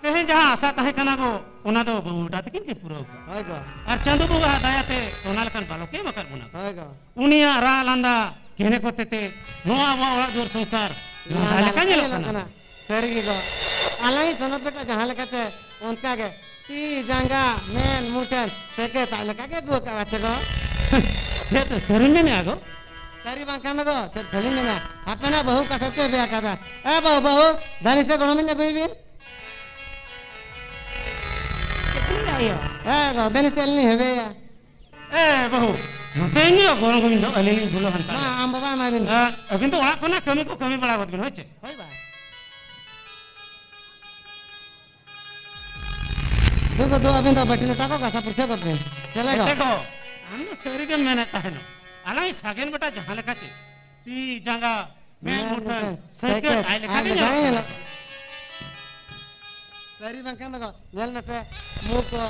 ᱛᱮᱦᱮᱧ ᱡᱟᱦᱟᱸ ᱟᱥᱟ ᱛᱟᱦᱮᱸ ᱠᱟᱱᱟ ᱜᱚ, ᱚᱱᱟ ᱫᱚ ᱵᱟᱹᱵᱩ ᱵᱮᱴᱟ ᱛᱟᱹᱠᱤᱱ ᱠᱤᱱ ᱯᱩᱨᱟᱹᱣ ᱠᱟᱜᱼᱟ᱾ ᱦᱳᱭ ᱜᱚ᱾ ᱟᱨ ᱪᱟᱸᱫᱚ ᱵᱚᱸᱜᱟᱣᱟᱜ ᱫᱟᱭᱟ ᱛᱮ ᱥᱚᱱᱟ ᱞᱮᱠᱟᱱ ᱵᱟᱞᱚᱠ ᱮ ᱮᱢ ᱟᱠᱟᱫ ᱵᱚᱱᱟ᱾ ᱦᱳᱭ ᱜᱚ᱾ ᱩᱱᱤᱭᱟᱜ ᱨᱟᱜ ᱞᱟᱸᱫᱟ ᱠᱮᱦᱱᱮ ᱠᱚᱛᱮ ᱛᱮ ᱱᱚᱣᱟ ᱟᱵᱚᱣᱟᱜ ᱚᱲᱟᱜ ᱫᱩᱣᱟᱹᱨ ᱥᱚᱝᱥᱟᱨ ᱞᱟᱸᱫᱟ ᱞᱮᱠᱟ ᱧᱮᱞᱚᱜ ᱠᱟᱱᱟ᱾ ᱥᱟᱹᱨᱤ ᱜᱮ ᱜᱚ᱾ ᱟᱞᱮ ᱦᱚᱸ ᱥᱚᱱᱚᱛ ᱵᱮᱴᱟ ᱡᱟᱦᱟᱸ ᱞᱮᱠᱟ ᱪᱮ, ᱚᱱᱠᱟ ᱜᱮ ᱛᱤ ᱡᱟᱸᱜᱟ ᱢᱮᱫ ᱢᱩ ᱴᱷᱮᱱ ᱥᱮᱠᱮᱛ ᱟᱡ ᱞᱮᱠᱟ ᱜᱮ ᱟᱹᱜᱩ ᱟᱠᱟᱫ ᱵᱟᱪᱷᱮ ᱜᱚ᱾ ᱪᱮᱫ ᱥᱟᱹᱨᱤᱢ ᱢᱮᱱᱮᱜᱼᱟ ᱜᱚ? ᱥᱟᱹᱨᱤ ᱵᱟᱝᱠᱷᱟᱱ ᱫᱚ ᱜᱚ, ᱪᱮᱫ ᱠᱷᱟᱹᱞᱤ ᱢᱮᱱᱟ, ᱟᱯᱮᱱᱟᱜ ᱵᱟᱹᱦᱩ ᱠᱟᱛᱷᱟ ᱯᱮ ᱵᱮᱭᱟ ᱠᱟᱫᱟ᱾ ᱮ ᱵᱟᱹᱦᱩ, ᱵᱟᱹᱦᱩ, ᱫᱟᱹᱱᱤ ᱥᱮ ᱜᱚᱲᱚᱢᱤᱧ ᱟᱹᱜᱩᱭ ᱵᱤᱱ᱾ ᱪᱮᱫ ᱠᱚ ᱞᱟᱹᱭᱟ ᱭᱟ? ᱮ ᱜᱚ, ᱫᱟᱹᱱᱤ ᱥᱮ ᱟᱹᱞᱤᱧ ᱞᱤᱧ ᱦᱮᱵᱮᱭᱟ᱾ ᱮ ᱵᱟᱹᱦᱩ, ᱱᱚᱛᱮ ᱤᱧ ᱜᱚᱲᱚᱢ ᱠᱚ ᱫᱚ ᱟᱹᱞᱤᱧ ᱞᱤᱧ ᱵᱷᱩᱞ ᱟᱠᱟᱱ ᱢᱟ, ᱛᱟᱦᱞᱮ᱾ ᱟᱢ ᱵᱟᱵᱟ ᱮᱢᱟᱭ ᱵᱤᱱ᱾ ᱮ, ᱟᱹᱵᱤᱱ ᱫᱚ ᱚᱲᱟᱜ ᱠᱷᱚᱱᱟᱜ ᱠᱟᱹᱢᱤ ᱠᱚ ᱠᱟᱹᱢᱤ ᱵᱟᱲᱟ ᱜᱚᱫ ᱵᱤᱱ, ᱦᱳᱭ ᱪᱮ? ᱦᱳᱭ ᱵᱟ᱾ ᱫᱩ ᱜᱚ ᱫᱩ, ᱟᱹᱵᱤᱱ ᱫᱚ ᱵᱟᱹᱴᱤ ᱞᱚᱴᱟ ᱠᱚ ᱜᱷᱟᱥᱟ ᱯᱩᱨᱪᱷᱟᱹ ᱜᱚᱫ ᱵᱤᱱ᱾ ᱪᱮᱞᱮ ᱜᱚ? ᱮᱛᱮ ᱜᱚ, ᱟᱢ ᱫᱚ ᱥᱟᱹᱨᱤ ᱜᱮᱢ ᱢᱮᱱᱮᱫ ᱛᱟᱦᱮᱱᱟ᱾ ᱟᱞᱟᱝ ᱥᱟᱜᱮᱱ ᱵᱮᱴᱟ ᱡᱟᱦᱟᱸ ᱞᱮᱠᱟ ᱪᱮ, ᱛᱤ ᱡᱟᱸᱜᱟ ᱢᱮᱫ ᱢᱮᱫ ᱢᱩᱴᱷᱟᱹᱱ ᱢᱩᱴᱷᱟᱹᱱ ᱥᱟᱹᱭᱠᱟᱹ ᱥᱟᱹᱭᱠᱟᱹ ᱟᱡ ᱞᱮᱠᱟ ᱟᱡ ᱜᱮ ᱞᱮᱠᱟ ᱧᱮᱞᱚᱜ ᱜᱮ ᱠᱟᱱᱟ᱾ ᱧᱮᱞᱚᱜ ᱠᱟᱱᱟ᱾ ᱥᱟᱹᱨᱤ ᱵᱟᱝᱠᱷᱟᱱ ᱫᱚ ᱜᱚ, ᱧᱮᱞ ᱢᱮᱥᱮ, ᱢᱩ ᱠᱚ,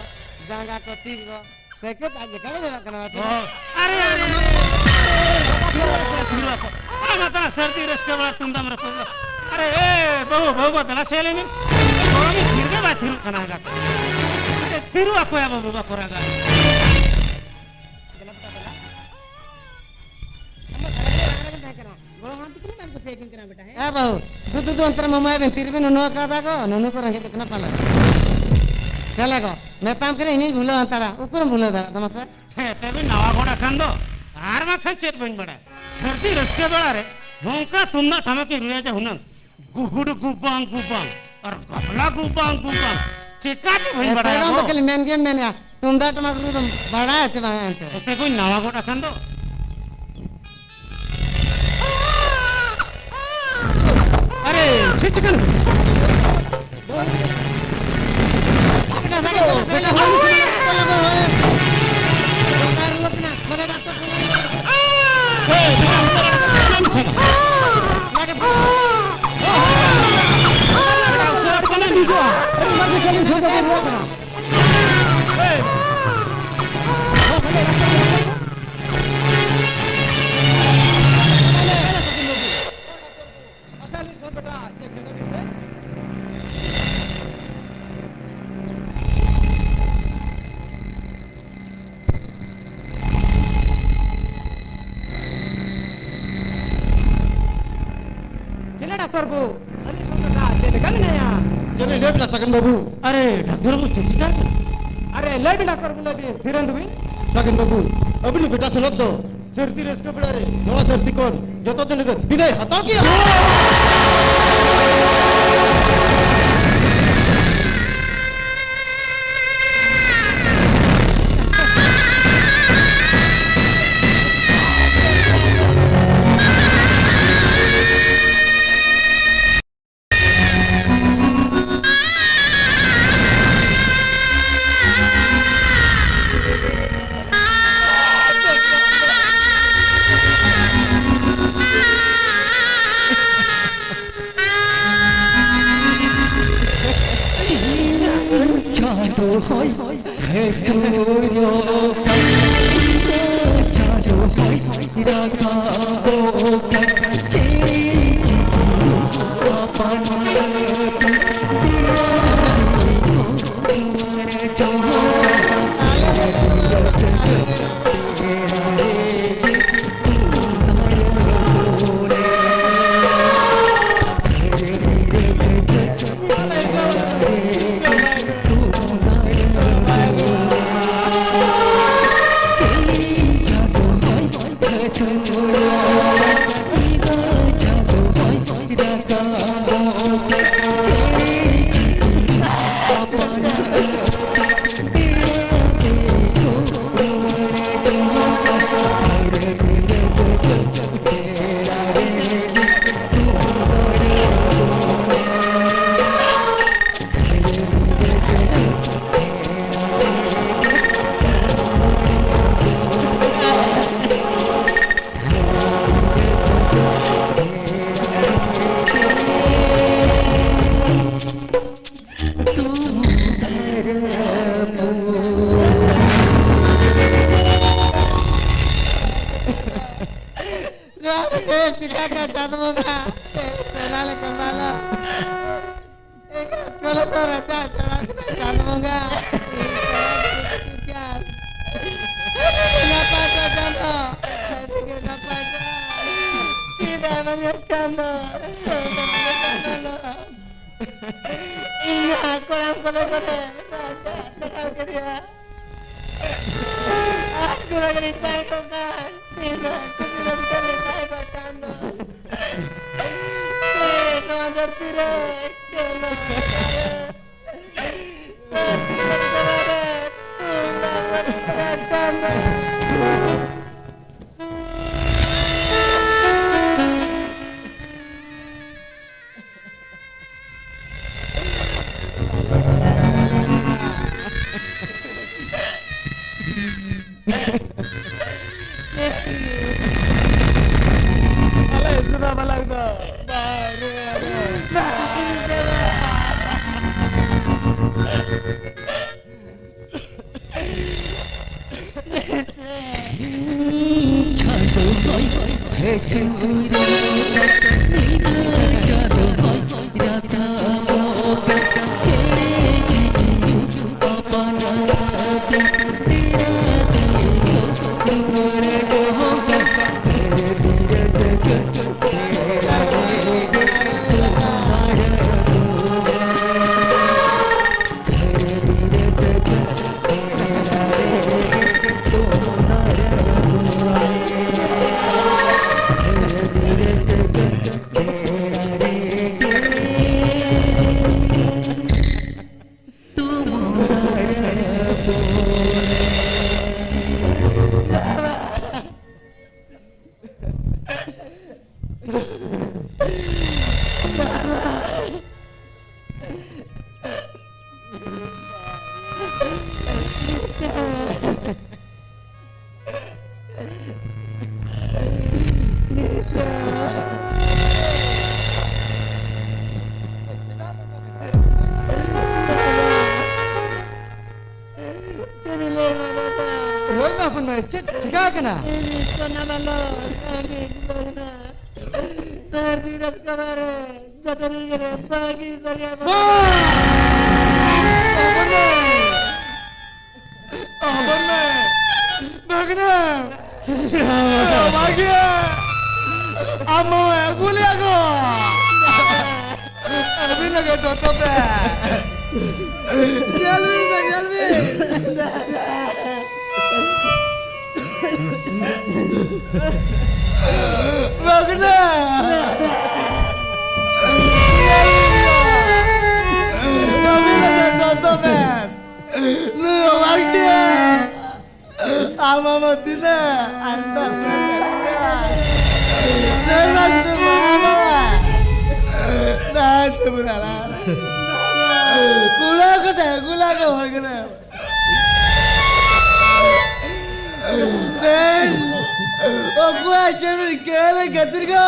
ᱡᱟᱸᱜᱟ ᱠᱚ, ᱛᱤ ᱠᱚ, ᱥᱟᱹᱭᱠᱟᱹ ᱟᱡ ᱞᱮᱠᱟ ᱜᱮ ᱧᱮᱞᱚᱜ ᱠᱟᱱᱟ, ᱵᱟᱪᱷᱟ᱾ ᱚ, ᱟᱨᱮ, ᱟᱨᱮ, ᱟᱨᱮ, ᱛᱷᱤᱨᱚᱜ ᱟᱠᱚ, ᱛᱷᱤᱨᱚᱜ ᱟᱠᱚ᱾ ᱟᱨ ᱱᱚᱛᱮᱱᱟᱜ ᱥᱟᱹᱨᱫᱤ ᱨᱟᱹᱥᱠᱟᱹ ᱵᱟᱲᱟ ᱛᱩᱢᱫᱟᱜ ᱨᱮ ᱯᱩᱨᱟᱹ᱾ ᱟᱨᱮ, ᱮ, ᱵᱟᱹᱦᱩ, ᱵᱟᱹᱦᱩ ᱜᱚ, ᱫᱮᱞᱟ ᱥᱮ ᱞᱟᱹᱭ ᱢᱮ᱾ ᱜᱚᱲᱚᱢᱤᱡ ᱛᱷᱤᱨ ᱜᱮ ᱵᱟᱭ ᱛᱷᱤᱨᱚᱜ ᱠᱟᱱᱟ ᱮᱸᱜᱟᱛ᱾ ᱛᱷᱤᱨᱚᱜ ᱟᱠᱚᱭᱟ ᱵᱟᱹᱵᱩ, ᱵᱟᱠᱚ ᱨᱟᱜᱟ᱾ ᱫᱮᱞᱟ ᱵᱮᱴᱟ, ᱫᱮᱞᱟ᱾ ᱟᱢ ᱢᱟ ᱥᱟᱨᱟ ᱜᱷᱟᱹᱲᱤᱡ ᱨᱟᱜᱽ ᱨᱟᱜᱽ ᱮᱢ ᱛᱟᱦᱮᱸ ᱠᱟᱱᱟ᱾ ᱜᱚᱲᱚᱢ ᱦᱟᱲᱟᱢ ᱛᱟᱹᱠᱤᱱ ᱵᱟᱝ ᱠᱩᱥᱤᱭᱟᱹᱠᱤᱱ ᱠᱟᱱᱟ ᱵᱮᱴᱟ, ᱦᱮᱸ? ᱮ ᱵᱟᱹᱦᱩ, ᱫᱩ, ᱫᱩ, ᱫᱩ, ᱚᱱᱛᱮ ᱨᱮ ᱢᱟᱢᱟᱭ ᱵᱤᱱ ᱛᱤ ᱨᱮᱵᱤᱱ ᱱᱩᱱᱩ ᱟᱠᱟᱫᱟ ᱜᱚ? ᱱᱩᱱᱩ ᱠᱚ ᱨᱮᱸᱜᱮᱡ ᱠᱟᱱᱟ ᱯᱟᱞᱮ᱾ ᱪᱟᱞᱮ ᱜᱚ, ᱢᱮᱛᱟᱢ ᱠᱟᱹᱱᱟᱹᱧ ᱤᱧᱤᱧ ᱵᱷᱩᱞᱟᱹᱣ ᱦᱟᱛᱟᱲᱟ᱾ ᱩᱠᱩᱨᱮᱢ ᱵᱷᱩᱞᱟᱹᱣ ᱫᱟᱲᱮᱭᱟᱜ ᱛᱟᱢᱟ ᱥᱮ? ᱦᱮᱸ, ᱛᱮ ᱵᱤᱱ ᱱᱟᱣᱟ ᱜᱚᱰ ᱟᱠᱟᱱ ᱫᱚ᱾ ᱟᱨ ᱵᱟᱝᱠᱷᱟᱱ ᱪᱮᱫ ᱵᱟᱹᱧ ᱵᱟᱲᱟᱭᱟ᱾ ᱥᱟᱹᱨᱫᱤ ᱨᱟᱹᱥᱠᱟᱹ ᱵᱮᱲᱟ ᱨᱮ ᱱᱚᱝᱠᱟ ᱛᱩᱢᱫᱟᱜ ᱴᱟᱢᱟᱠ ᱤᱧ ᱨᱩᱭᱟ ᱡᱮ ᱦᱩᱱᱟᱹᱝ ᱜᱩᱦᱩᱰ ᱜᱩᱵᱟᱝ ᱜᱩᱵᱟᱝ ᱟᱨ ᱜᱟᱵᱞᱟ ᱜᱩᱵᱟᱝ ᱜᱩᱵᱟᱝ᱾ ᱪᱮᱠᱟ ᱛᱮ ᱵᱟᱹᱧ ᱮ, ᱵᱟᱲᱟᱭᱟ ᱛᱮᱜᱚ ᱫᱚ ᱜᱚ? ᱠᱷᱟᱹᱞᱤ ᱢᱮᱱ ᱜᱮᱢ ᱢᱮᱱᱮᱜᱼᱟ᱾ ᱛᱩᱢᱫᱟᱜ ᱴᱟᱢᱟᱠ ᱨᱩ ᱫᱚᱢ ᱵᱟᱲᱟᱭᱟ ᱪᱮ ᱵᱟᱝ ᱮᱱᱛᱮ? ᱮᱛᱮ ᱠᱚᱧ ᱱᱟᱣᱟ ᱜᱚᱫ ᱟᱠᱟᱱ ᱫᱚ᱾ ᱟᱨᱮ, ᱪᱮᱫ ᱪᱤᱠᱟᱹᱱ? ᱵᱟᱹᱵᱩ, ᱟᱹᱞᱤᱧ ᱥᱟᱶᱛᱮ ᱫᱟᱜ ᱪᱮᱫ ᱞᱮᱠᱟ ᱢᱮᱱᱟᱭᱟ? ᱪᱮᱫ ᱞᱤᱧ ᱞᱟᱹᱭ ᱵᱤᱱᱟ ᱥᱟᱜᱮᱱ ᱵᱟᱹᱵᱩ? ᱟᱨᱮ, ᱰᱟᱠᱛᱚᱨ ᱵᱟᱹᱵᱩ, ᱪᱮᱫ ᱪᱤᱠᱟ ᱠᱟᱱᱟ? ᱟᱨᱮ, ᱞᱟᱹᱭ ᱵᱤᱱ ᱰᱟᱠᱛᱚᱨ ᱵᱟᱹᱵᱩ, ᱞᱟᱹᱭ ᱵᱤᱱ, ᱛᱷᱤᱨ ᱮᱱ ᱫᱚᱵᱤᱱ᱾ ᱥᱟᱜᱮᱱ ᱵᱟᱹᱵᱩ, ᱟᱹᱵᱤᱱᱤᱡ ᱵᱮᱴᱟ ᱥᱮᱱᱚᱛ ᱫᱚ ᱥᱟᱹᱨᱫᱤ ᱨᱟᱹᱥᱠᱟᱹ ᱵᱮᱲᱟ ᱨᱮ ᱱᱚᱣᱟ ᱫᱷᱟᱹᱨᱛᱤ ᱠᱷᱚᱱ ᱡᱚᱛᱚ ᱫᱤᱱ ᱞᱟᱹᱜᱤᱫ ᱵᱤᱫᱟᱹᱭ ᱦᱟᱛᱟᱣ ᱠᱮᱜᱼᱟ᱾ ᱪᱟᱸᱫᱚ ᱦᱚᱭ ᱦᱟᱹᱥᱩᱨᱚᱜ ᱠᱟᱱ, ᱪᱟᱸᱫᱚ ᱦᱚᱭ ᱨᱟᱠᱟᱵᱚᱜ ᱠᱟᱱ, ᱪᱮᱫ ᱟᱯᱟᱱ ᱟᱹᱯᱤᱱ ᱡᱚᱦᱟᱨ᱾ ᱱᱚᱣᱟ ᱫᱚ ᱪᱮᱫ ᱪᱤᱠᱟ ᱠᱮᱫ ᱪᱟᱸᱫ ᱵᱚᱸᱜᱟ? ᱪᱮᱫ ᱥᱚᱱᱟ ᱞᱮᱠᱟᱱ ᱵᱟᱞᱟ? ᱮᱸᱜᱟᱛ ᱠᱚᱞᱮ ᱫᱚ ᱨᱟᱪᱟ ᱪᱷᱟᱲᱟ ᱠᱮᱫᱟ ᱪᱟᱸᱫ ᱵᱚᱸᱜᱟ᱾ ᱱᱟᱯᱟᱭ ᱠᱚ ᱪᱟᱸᱫᱚ, ᱟᱹᱰᱤ ᱜᱮ ᱱᱟᱯᱟᱭ ᱠᱚ᱾ ᱪᱮᱫ ᱟᱭᱢᱟ ᱜᱮ ᱪᱟᱸᱫᱚ᱾ ᱛᱟᱲᱟᱢ ᱠᱚᱞᱮ ᱠᱚᱞᱮ ᱢᱤᱫᱴᱟᱝ ᱪᱟᱞᱟᱣ ᱠᱮᱫᱮᱭᱟ᱾ ᱟᱨ ᱜᱚᱲᱚ ᱜᱮᱞᱤᱧ ᱛᱟᱦᱮᱸ ᱠᱚᱜ ᱠᱷᱟᱱ ᱛᱤᱱᱟᱹᱜ ᱠᱩᱥᱤ ᱨᱟᱹᱥᱠᱟᱹ ᱞᱤᱧ ᱛᱟᱦᱮᱸ ᱠᱚᱜ ᱪᱟᱸᱫᱚ᱾ ᱱᱚᱣᱟ ᱫᱷᱟᱹᱨᱛᱤ ᱨᱮ ᱪᱮᱫ ᱦᱚᱸ ᱵᱟᱝ ᱛᱟᱦᱮᱸ᱾ ᱥᱟᱹᱨᱤ ᱠᱟᱛᱷᱟ ᱨᱮ ᱛᱩᱢ ᱵᱟᱝ ᱵᱟᱹᱲᱛᱤᱜᱼᱟ ᱪᱟᱸᱫᱚ᱾ ᱟᱞᱮ ᱥᱩᱫᱷᱟ ᱵᱟᱞᱟᱝ ᱫᱚ ᱵᱟᱝ ᱨᱩᱣᱟᱹᱲᱟ᱾ ᱪᱮᱫ ᱤᱧ ᱞᱟᱹᱭ ᱟᱢᱟ ᱫᱟᱫᱟ? ᱦᱳᱭ ᱢᱟ ᱦᱚᱯᱚᱱ ᱢᱟᱹᱭ, ᱪᱮᱫ ᱪᱤᱠᱟ ᱟᱠᱟᱱᱟ? ᱤᱧ ᱥᱚᱱᱟ ᱢᱟᱞᱚ, ᱟᱹᱰᱤ ᱵᱟᱹᱲᱤᱡ ᱮᱱᱟ᱾ ᱥᱟᱹᱨᱫᱤ ᱨᱟᱹᱥᱠᱟᱹ ᱵᱟᱨᱮ, ᱡᱚᱛᱚ ᱫᱤᱱ ᱜᱮ ᱵᱟᱹᱜᱤ ᱥᱟᱹᱨᱤᱭᱟ ᱵᱟᱵᱟ᱾ ᱵᱟᱵᱟ! ᱦᱚᱯᱚᱱ ᱢᱟᱹᱭ! ᱦᱚᱯᱚᱱ ᱢᱟᱹᱭ! ᱵᱷᱟᱹᱜᱽᱱᱟᱹ! ᱵᱟᱵᱟ ᱜᱮ! ᱟᱢ ᱢᱟᱢᱟᱭ ᱟᱹᱜᱩ ᱞᱮᱭᱟ ᱠᱚ! ᱟᱹᱵᱤᱱ ᱞᱟᱹᱜᱤᱫ ᱫᱚᱛᱚ ᱯᱮ! ᱧᱮᱞ ᱵᱤᱱ ᱥᱮ, ᱧᱮᱞ ᱵᱤᱱ᱾ ᱵᱟᱹᱜᱽᱱᱟ! ᱧᱮᱞ ᱵᱤᱱ ᱥᱮ, ᱫᱚᱛᱚ ᱢᱮ᱾ ᱱᱩᱭ ᱦᱚᱲ ᱜᱮ᱾ ᱟᱢ ᱟᱢ ᱛᱤᱱᱟᱹᱜ ᱟᱱᱛᱟ ᱯᱨᱮᱛᱟ ᱥᱮᱨᱢᱟ ᱥᱤᱛᱩᱝ ᱢᱟᱦᱟ ᱵᱟᱵᱟ᱾ ᱫᱟᱜ ᱪᱮᱢᱵᱨᱟ ᱞᱟ᱾ ᱠᱩᱞᱟ ᱠᱟᱛᱮ, ᱠᱩᱞᱟ ᱠᱚ ᱦᱚᱲ ᱠᱟᱱᱟ᱾ ᱛᱮᱦᱮᱧ ᱚᱠᱚᱭ ᱪᱮᱢᱵᱨᱟ ᱠᱮᱞ ᱜᱟᱛᱤᱨ ᱠᱚ᱾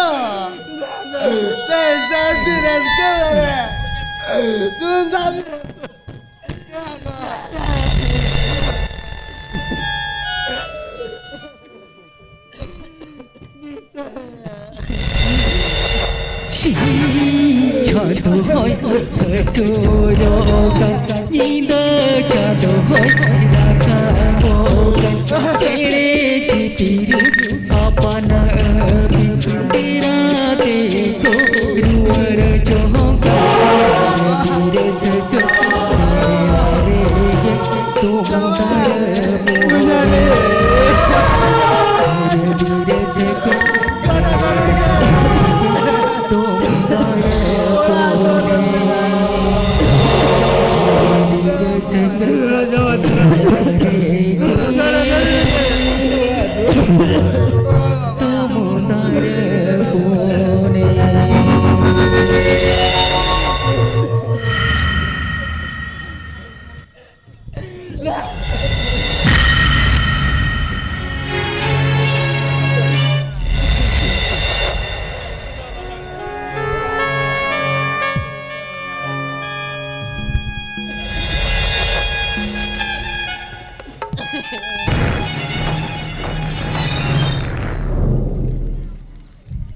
ᱛᱮᱦᱮᱧ ᱥᱟᱱᱛᱤ ᱨᱟᱹᱥᱠᱟᱹ ᱵᱟᱨᱮ᱾ ᱛᱩᱢᱫᱟᱜ ᱥᱤᱧ ᱪᱟᱸᱫᱚ ᱦᱚᱭ ᱦᱟᱹᱥᱩᱨᱚᱜᱼᱟ, ᱧᱤᱫᱟᱹ ᱪᱟᱸᱫᱚ ᱦᱚᱭ ᱨᱟᱠᱟᱵᱚᱜᱼᱟ, ᱪᱮᱬᱮ ᱪᱤᱯᱤᱨᱩ ᱟᱯᱟᱱ ᱟᱹᱯᱤᱱ ᱰᱮᱨᱟ ᱛᱮᱠᱚ ᱨᱩᱣᱟᱹᱲ ᱡᱚᱝ ᱠᱟᱱᱟ᱾ ᱫᱷᱤᱨᱮ ᱫᱷᱤᱨᱮ ᱛᱮ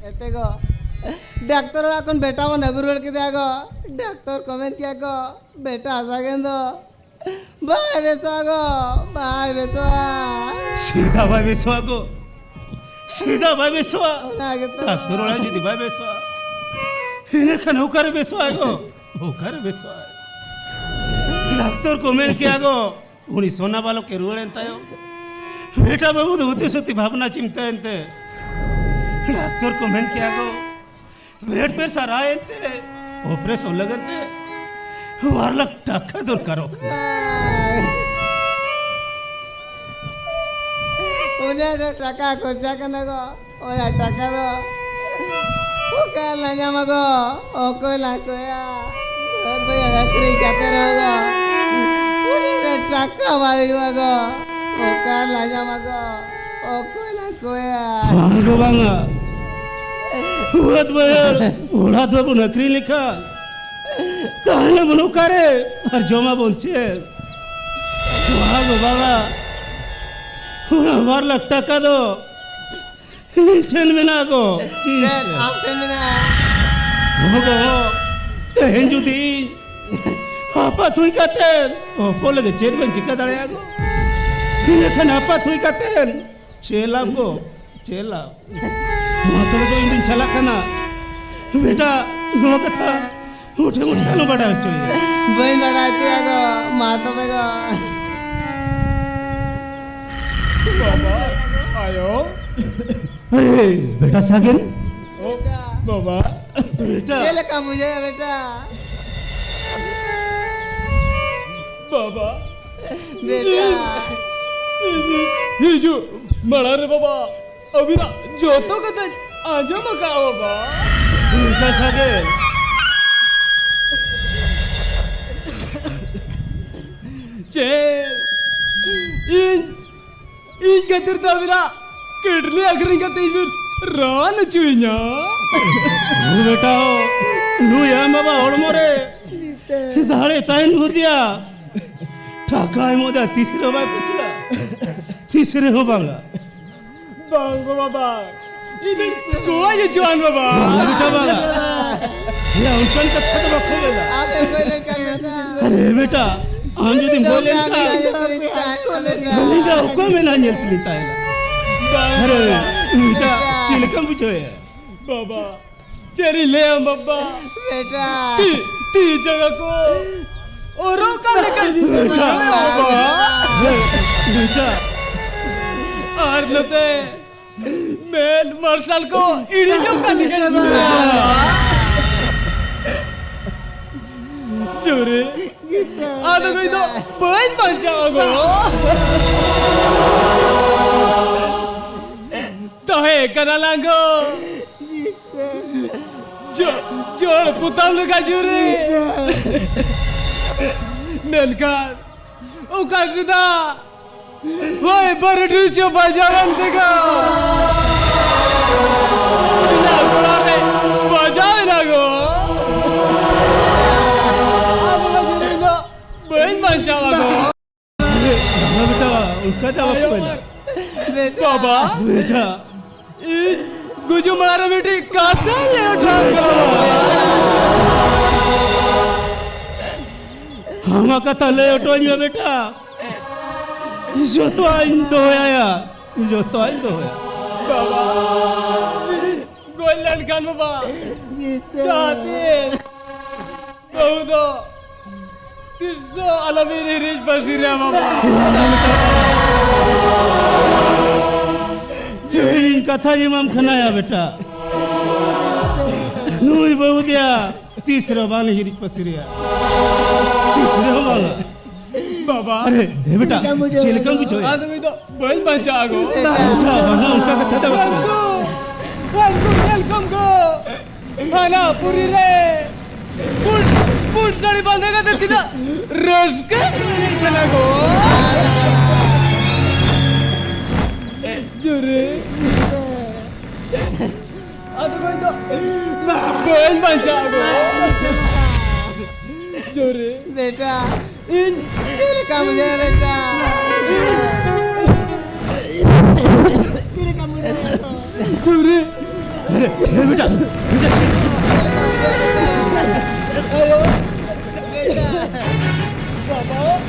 ᱮᱛᱮ ᱜᱚ, ᱰᱟᱠᱛᱚᱨ ᱚᱲᱟᱜ ᱠᱷᱚᱱ ᱵᱮᱴᱟ ᱵᱚᱱ ᱟᱹᱜᱩ ᱨᱩᱣᱟᱹᱲ ᱠᱮᱫᱮᱭᱟ ᱜᱚ᱾ ᱰᱟᱠᱛᱚᱨ ᱠᱚ ᱢᱮᱱ ᱠᱮᱭᱟ ᱠᱚ, ᱵᱮᱴᱟ ᱥᱟᱜᱮᱱ ᱫᱚ ᱵᱟᱭ ᱵᱮᱥᱚᱜᱼᱟ ᱜᱚ, ᱵᱟᱭ ᱵᱮᱥᱚᱜᱼᱟ᱾ ᱥᱤᱫᱟ ᱵᱟᱭ ᱵᱮᱥᱚᱜᱼᱟ ᱜᱚ, ᱥᱤᱫᱟ ᱵᱟᱭ ᱵᱮᱥᱚᱜᱼᱟ᱾ ᱚᱱᱟ ᱜᱮᱛᱚ᱾ ᱰᱟᱠᱛᱚᱨ ᱚᱲᱟᱜ ᱡᱩᱫᱤ ᱵᱟᱭ ᱵᱮᱥᱚᱜᱼᱟ, ᱤᱱᱟᱹ ᱠᱷᱟᱱ ᱚᱠᱟᱨᱮ ᱵᱮᱥᱚᱜᱼᱟ ᱜᱚ? ᱚᱠᱟᱨᱮ ᱵᱮᱥᱚᱜᱼᱟ? ᱰᱟᱠᱛᱚᱨ ᱠᱚ ᱢᱮᱱ ᱠᱮᱭᱟ ᱜᱚ, ᱩᱱᱤ ᱥᱚᱱᱟ ᱵᱟᱞᱚᱠ ᱮ ᱨᱩᱣᱟᱹᱲᱮᱱ ᱛᱟᱭᱚᱢ, ᱵᱮᱴᱟ ᱵᱟᱹᱵᱩ ᱫᱚ ᱦᱩᱛᱤ ᱥᱩᱛᱤ ᱵᱷᱟᱵᱽᱱᱟ ᱪᱤᱱᱛᱟᱹᱭᱮᱱ ᱛᱮ, ᱰᱟᱠᱛᱚᱨ ᱠᱚ ᱢᱮᱱ ᱠᱮᱭᱟ ᱜᱚ, ᱵᱞᱟᱰ ᱯᱨᱮᱥᱟᱨ ᱦᱟᱭ ᱮᱱ ᱛᱮ, ᱚᱯᱟᱨᱮᱥᱚᱱ ᱞᱟᱹᱜᱤᱫ ᱛᱮ ᱵᱟᱨ ᱞᱟᱠᱷ ᱴᱟᱠᱟ ᱫᱚᱨᱠᱟᱨᱚᱜ ᱠᱟᱱᱟ᱾ ᱩᱱᱟᱹᱜ ᱰᱷᱮᱨ ᱴᱟᱠᱟ ᱠᱷᱚᱨᱪᱟ ᱠᱟᱱᱟ ᱜᱚ, ᱚᱱᱟ ᱴᱟᱠᱟ ᱫᱚ ᱚᱠᱟ ᱨᱮᱞᱟᱝ ᱧᱟᱢᱟ ᱜᱚ? ᱚᱠᱚᱭ ᱞᱟᱝ ᱠᱚᱭᱟ? ᱵᱟᱹᱫᱽ ᱵᱟᱹᱭᱦᱟᱹᱲ ᱟᱹᱠᱷᱨᱤᱧ ᱠᱟᱛᱮ ᱨᱮᱦᱚᱸ ᱜᱚ, ᱩᱱᱟᱹᱜ ᱰᱷᱮᱨ ᱴᱟᱠᱟ ᱵᱟᱭ ᱦᱩᱭᱩᱜᱼᱟ ᱜᱚ, ᱚᱠᱟ ᱨᱮᱞᱟᱝ ᱧᱟᱢᱟ ᱜᱚ? ᱚᱠᱚᱭ ᱞᱟᱝ ᱠᱚᱭᱟ? ᱵᱟᱝ ᱜᱚ ᱵᱟᱝᱟ, ᱵᱟᱹᱫᱽ ᱵᱟᱹᱭᱦᱟᱹᱲ ᱚᱲᱟᱜ ᱫᱚ ᱵᱚᱱ ᱟᱹᱠᱷᱨᱤᱧ ᱞᱮᱠᱷᱟᱱ ᱛᱟᱦᱞᱮ ᱵᱚᱱ ᱚᱠᱟᱨᱮ? ᱟᱨ ᱡᱚᱢᱟᱵᱚᱱ ᱪᱮᱫ? ᱵᱟᱝ ᱜᱚ ᱵᱟᱝᱟ, ᱚᱱᱟ ᱵᱟᱨ ᱞᱟᱠᱷ ᱴᱟᱠᱟ ᱫᱚ ᱤᱧ ᱴᱷᱮᱱ ᱢᱮᱱᱟᱜᱼᱟ ᱜᱚ᱾ ᱤᱧ ᱪᱮᱫ ᱴᱷᱮᱱ᱾ ᱟᱢ ᱴᱷᱮᱱ ᱢᱮᱱᱟᱜᱼᱟ? ᱦᱚᱸ ᱜᱚ, ᱛᱮᱦᱮᱧ ᱡᱩᱫᱤ ᱤᱧ ᱟᱯᱟᱛ ᱦᱩᱭ ᱠᱟᱛᱮ ᱦᱚᱯᱚᱱ ᱞᱟᱹᱜᱤᱫ ᱪᱮᱫ ᱵᱟᱹᱧ ᱪᱤᱠᱟᱹ ᱫᱟᱲᱮᱭᱟᱜᱼᱟ ᱜᱚ? ᱤᱱᱟᱹ ᱠᱷᱟᱱ ᱟᱯᱟᱛ ᱦᱩᱭ ᱠᱟᱛᱮ ᱪᱮᱫ ᱞᱟᱵᱷ ᱜᱚ? ᱪᱮᱫ ᱞᱟᱵᱷ? ᱢᱟ ᱛᱚᱵᱮ ᱫᱚ ᱤᱧ ᱫᱩᱧ ᱪᱟᱞᱟᱜ ᱠᱟᱱᱟ᱾ ᱵᱮᱴᱟ, ᱱᱚᱣᱟ ᱠᱟᱛᱷᱟ ᱢᱩᱴᱷᱮ ᱢᱩᱴᱷᱮ ᱟᱞᱚᱢ ᱵᱟᱰᱟᱭ ᱦᱚᱪᱚᱭᱮᱭᱟ᱾ ᱵᱟᱹᱧ ᱵᱟᱰᱟᱭ ᱦᱚᱪᱚᱭᱟ ᱜᱚ, ᱢᱟ ᱛᱚᱵᱮ ᱜᱚ᱾ ᱵᱟᱵᱟ, ᱟᱭᱳ᱾ ᱟᱨᱮ, ᱵᱮᱴᱟ ᱥᱟᱜᱮᱱ᱾ ᱚ, ᱵᱟᱵᱟ᱾ ᱵᱮᱴᱟ᱾ ᱪᱮᱫ ᱞᱮᱠᱟᱢ ᱵᱩᱡᱷᱟᱹᱣᱮᱫᱼᱟ ᱵᱮᱴᱟ? ᱵᱟᱵᱟ᱾ ᱵᱮᱴᱟ᱾ ᱦᱤᱡᱩᱜ ᱢᱟᱲᱟᱝ ᱨᱮ ᱵᱟᱵᱟ, ᱟᱹᱵᱤᱱᱟᱜ ᱡᱚᱛᱚ ᱠᱟᱛᱷᱟᱧ ᱟᱸᱡᱚᱢ ᱟᱠᱟᱫᱼᱟ ᱵᱟᱵᱟ᱾ ᱵᱮᱴᱟ ᱥᱟᱜᱮᱱ᱾ ᱪᱮᱫ? ᱤᱧ, ᱤᱧ ᱠᱷᱟᱹᱛᱤᱨ ᱛᱮ ᱟᱹᱵᱤᱱᱟᱜ ᱠᱤᱰᱱᱤ ᱟᱹᱠᱷᱨᱤᱧ ᱠᱟᱛᱮ ᱤᱧ ᱵᱤᱱ ᱨᱟᱱ ᱦᱚᱪᱚᱭᱤᱧᱟ? ᱦᱳ ᱵᱮᱴᱟ, ᱱᱩᱭ ᱟᱢ ᱵᱟᱵᱟ ᱦᱚᱲᱢᱚ ᱨᱮ ᱫᱟᱲᱮ ᱛᱟᱦᱮᱱ ᱵᱷᱳᱨ ᱜᱮᱭᱟ ᱴᱟᱠᱟ ᱮᱢᱚᱜ ᱫᱚ ᱛᱤᱥ ᱨᱮᱦᱚᱸ ᱵᱟᱭ ᱯᱩᱪᱷᱞᱟ, ᱛᱤᱥ ᱨᱮᱦᱚᱸ ᱵᱟᱝᱟ᱾ ᱵᱟᱝ ᱜᱚ ᱵᱟᱵᱟ, ᱤᱧ ᱫᱚᱧ ᱜᱚᱡ ᱦᱚᱪᱚᱣᱟᱱ ᱵᱟᱵᱟ᱾ ᱵᱟᱝ ᱵᱮᱴᱟ ᱵᱟᱝᱟ, ᱭᱟ ᱚᱱᱠᱟᱱ ᱠᱟᱛᱷᱟ ᱫᱚ ᱵᱟᱠᱚ ᱢᱮᱱᱟ᱾ ᱟᱢ ᱮᱢ ᱜᱚᱡ ᱞᱮᱱᱠᱷᱟᱱ ᱵᱮᱴᱟ᱾ ᱟᱨᱮ ᱵᱮᱴᱟ, ᱟᱢ ᱡᱩᱫᱤᱢ ᱜᱚᱡ ᱞᱮᱱᱠᱷᱟᱱ ᱟᱹᱞᱤᱧ ᱫᱚ ᱚᱠᱚᱭ ᱢᱮᱱᱟ ᱧᱮᱞ ᱛᱮᱞᱤᱧ ᱛᱟᱦᱮᱱᱟ? ᱵᱟᱝ ᱟᱨᱮ ᱵᱟᱵᱟ᱾ ᱵᱮᱴᱟ, ᱪᱮᱫ ᱞᱮᱠᱟᱢ ᱵᱩᱡᱷᱟᱹᱣᱮᱫᱼᱟ? ᱵᱟᱵᱟ, ᱪᱮᱫ ᱤᱧ ᱞᱟᱹᱭᱟ ᱵᱟᱵᱟ? ᱵᱮᱴᱟ᱾ ᱛᱤ, ᱛᱤ ᱡᱟᱸᱜᱟ ᱠᱚ ᱚᱨᱚᱜ ᱠᱟᱱ ᱞᱮᱠᱟ ᱧᱮᱞᱚᱜ ᱠᱟᱱᱟ ᱵᱟᱵᱟ᱾ ᱵᱮᱴᱟ᱾ ᱟᱨ ᱱᱚᱛᱮ ᱢᱮᱫ ᱢᱟᱨᱥᱟᱞ ᱠᱚ ᱤᱲᱤᱡᱚᱜ ᱠᱟᱱ ᱞᱮᱠᱟ ᱧᱮᱞᱚᱜ ᱠᱟᱱᱟ᱾ ᱡᱳᱨᱮ᱾ ᱟᱫᱚ ᱱᱩᱭ ᱫᱚ ᱵᱟᱹᱧ ᱵᱟᱧᱪᱟᱣᱟ ᱜᱚ᱾ ᱛᱟᱦᱮᱸ ᱠᱟᱱᱟ ᱞᱟᱸᱜᱚ᱾ ᱡᱚ-, ᱡᱚᱲ ᱯᱚᱛᱟᱢ ᱞᱮᱠᱟ ᱡᱳᱨᱮ᱾ ᱢᱮᱱᱠᱷᱟᱱ ᱚᱠᱟ ᱥᱮᱫᱟᱜ ᱦᱳᱭ, ᱵᱟᱹᱨᱰᱩ ᱪᱚ ᱵᱟᱡᱟᱣᱮᱱ ᱛᱮᱜᱮ᱾ ᱤᱧᱟᱹᱜ ᱜᱚᱲᱟ ᱨᱮ ᱵᱟᱡᱟᱣ ᱮᱱᱟ ᱜᱚ᱾ ᱟᱫᱚ ᱤᱧ ᱫᱚ ᱵᱟᱹᱧ ᱵᱟᱧᱪᱟᱣᱟ ᱜᱚ᱾ ᱵᱟᱝᱟ ᱵᱮᱴᱟ, ᱚᱱᱠᱟ ᱫᱚ ᱟᱞᱚᱯᱮ ᱢᱮᱱᱟ᱾ ᱵᱮᱴᱟ᱾ ᱵᱟᱵᱟ᱾ ᱵᱮᱴᱟ᱾ ᱤᱧ ᱜᱩᱡᱩᱜ ᱢᱟᱲᱟᱝ ᱨᱮ ᱢᱤᱫᱴᱤᱡ ᱠᱟᱛᱷᱟᱧ ᱞᱟᱹᱭ ᱦᱚᱴᱚ ᱟᱢ ᱠᱟᱱᱟ᱾ ᱟᱢᱟᱜ ᱠᱟᱛᱷᱟ ᱞᱟᱹᱭ ᱦᱚᱴᱚ ᱟᱹᱧ ᱢᱮ ᱵᱮᱴᱟ, ᱡᱚᱛᱚᱣᱟᱜ ᱤᱧ ᱫᱚᱦᱚᱭᱟ, ᱡᱚᱛᱚᱣᱟᱜ ᱤᱧ ᱫᱚᱦᱚᱭᱟ᱾ ᱵᱟᱵᱟ, ᱜᱚᱡ ᱞᱮᱱᱠᱷᱟᱱ ᱵᱟᱵᱟ, ᱡᱤᱛᱟᱹ᱾ ᱡᱟᱦᱟᱸ ᱛᱤᱥ ᱵᱟᱹᱦᱩ ᱫᱚ ᱛᱤᱥ ᱦᱚᱸ ᱟᱞᱚᱵᱤᱱ ᱦᱤᱨᱤᱡ ᱯᱟᱹᱥᱤᱨᱟ ᱵᱟᱵᱟ᱾ ᱛᱮᱦᱮᱧ ᱠᱟᱛᱷᱟᱧ ᱮᱢᱟᱢ ᱠᱟᱱᱟᱭᱟ ᱵᱮᱴᱟ, ᱱᱩᱭ ᱵᱟᱹᱦᱩ ᱫᱮᱭᱟ ᱛᱤᱥ ᱨᱮᱦᱚᱸ ᱵᱟᱝ ᱦᱤᱨᱤᱡ ᱯᱟᱹᱥᱤᱨᱮᱭᱟ, ᱛᱤᱥ ᱨᱮᱦᱚᱸ ᱵᱟᱝᱟ᱾ ᱵᱟᱵᱟ᱾ ᱟᱨᱮ, ᱦᱮ ᱵᱮᱴᱟ, ᱪᱮᱫ ᱞᱮᱠᱟᱢ ᱵᱩᱡᱷᱟᱹᱣᱮᱫᱼᱟ? ᱟᱫᱚ ᱱᱩᱭ ᱫᱚ ᱵᱟᱹᱧ ᱵᱟᱧᱪᱟᱜᱼᱟ ᱜᱚ᱾ ᱵᱮᱴᱟ᱾ ᱵᱟᱧᱪᱟᱜᱼᱟ ᱵᱟᱝᱟ, ᱚᱱᱠᱟ ᱠᱟᱛᱷᱟ ᱫᱚ ᱵᱟᱝ ᱠᱟᱱᱟ᱾ ᱩᱱᱠᱩ, ᱩᱱᱠᱩ ᱧᱮᱞ ᱠᱚᱢ ᱜᱚ᱾ ᱦᱟᱱᱟ ᱯᱩᱨᱤ ᱨᱮ ᱯᱩᱸᱰ, ᱯᱩᱸᱰ ᱥᱟᱹᱲᱤ ᱵᱟᱸᱫᱮ ᱠᱟᱛᱮ ᱛᱤᱱᱟᱹᱜ ᱨᱟᱹᱥᱠᱟᱹ ᱠᱚ ᱧᱮᱞ ᱠᱟᱱᱟ ᱜᱚ᱾ ᱡᱳᱨᱮ᱾ ᱟᱫᱚ ᱵᱟᱹᱧ ᱫᱚ ᱵᱟᱹᱧ ᱵᱟᱧᱪᱟᱜᱼᱟ ᱜᱚ᱾ ᱡᱳᱨᱮ᱾ ᱵᱮᱴᱟ, ᱤᱧ ᱪᱮᱫ ᱞᱮᱠᱟ ᱵᱩᱡᱷᱟᱹᱣ ᱵᱮᱴᱟ? ᱪᱮᱫ ᱞᱮᱠᱟ ᱵᱩᱡᱷᱟᱹᱣ? ᱡᱳᱨᱮ᱾ ᱟᱨᱮ, ᱮ ᱵᱮᱴᱟ, ᱵᱮᱴᱟ᱾ ᱟᱭᱳ᱾ ᱵᱮᱴᱟ᱾ ᱵᱟᱵᱟ᱾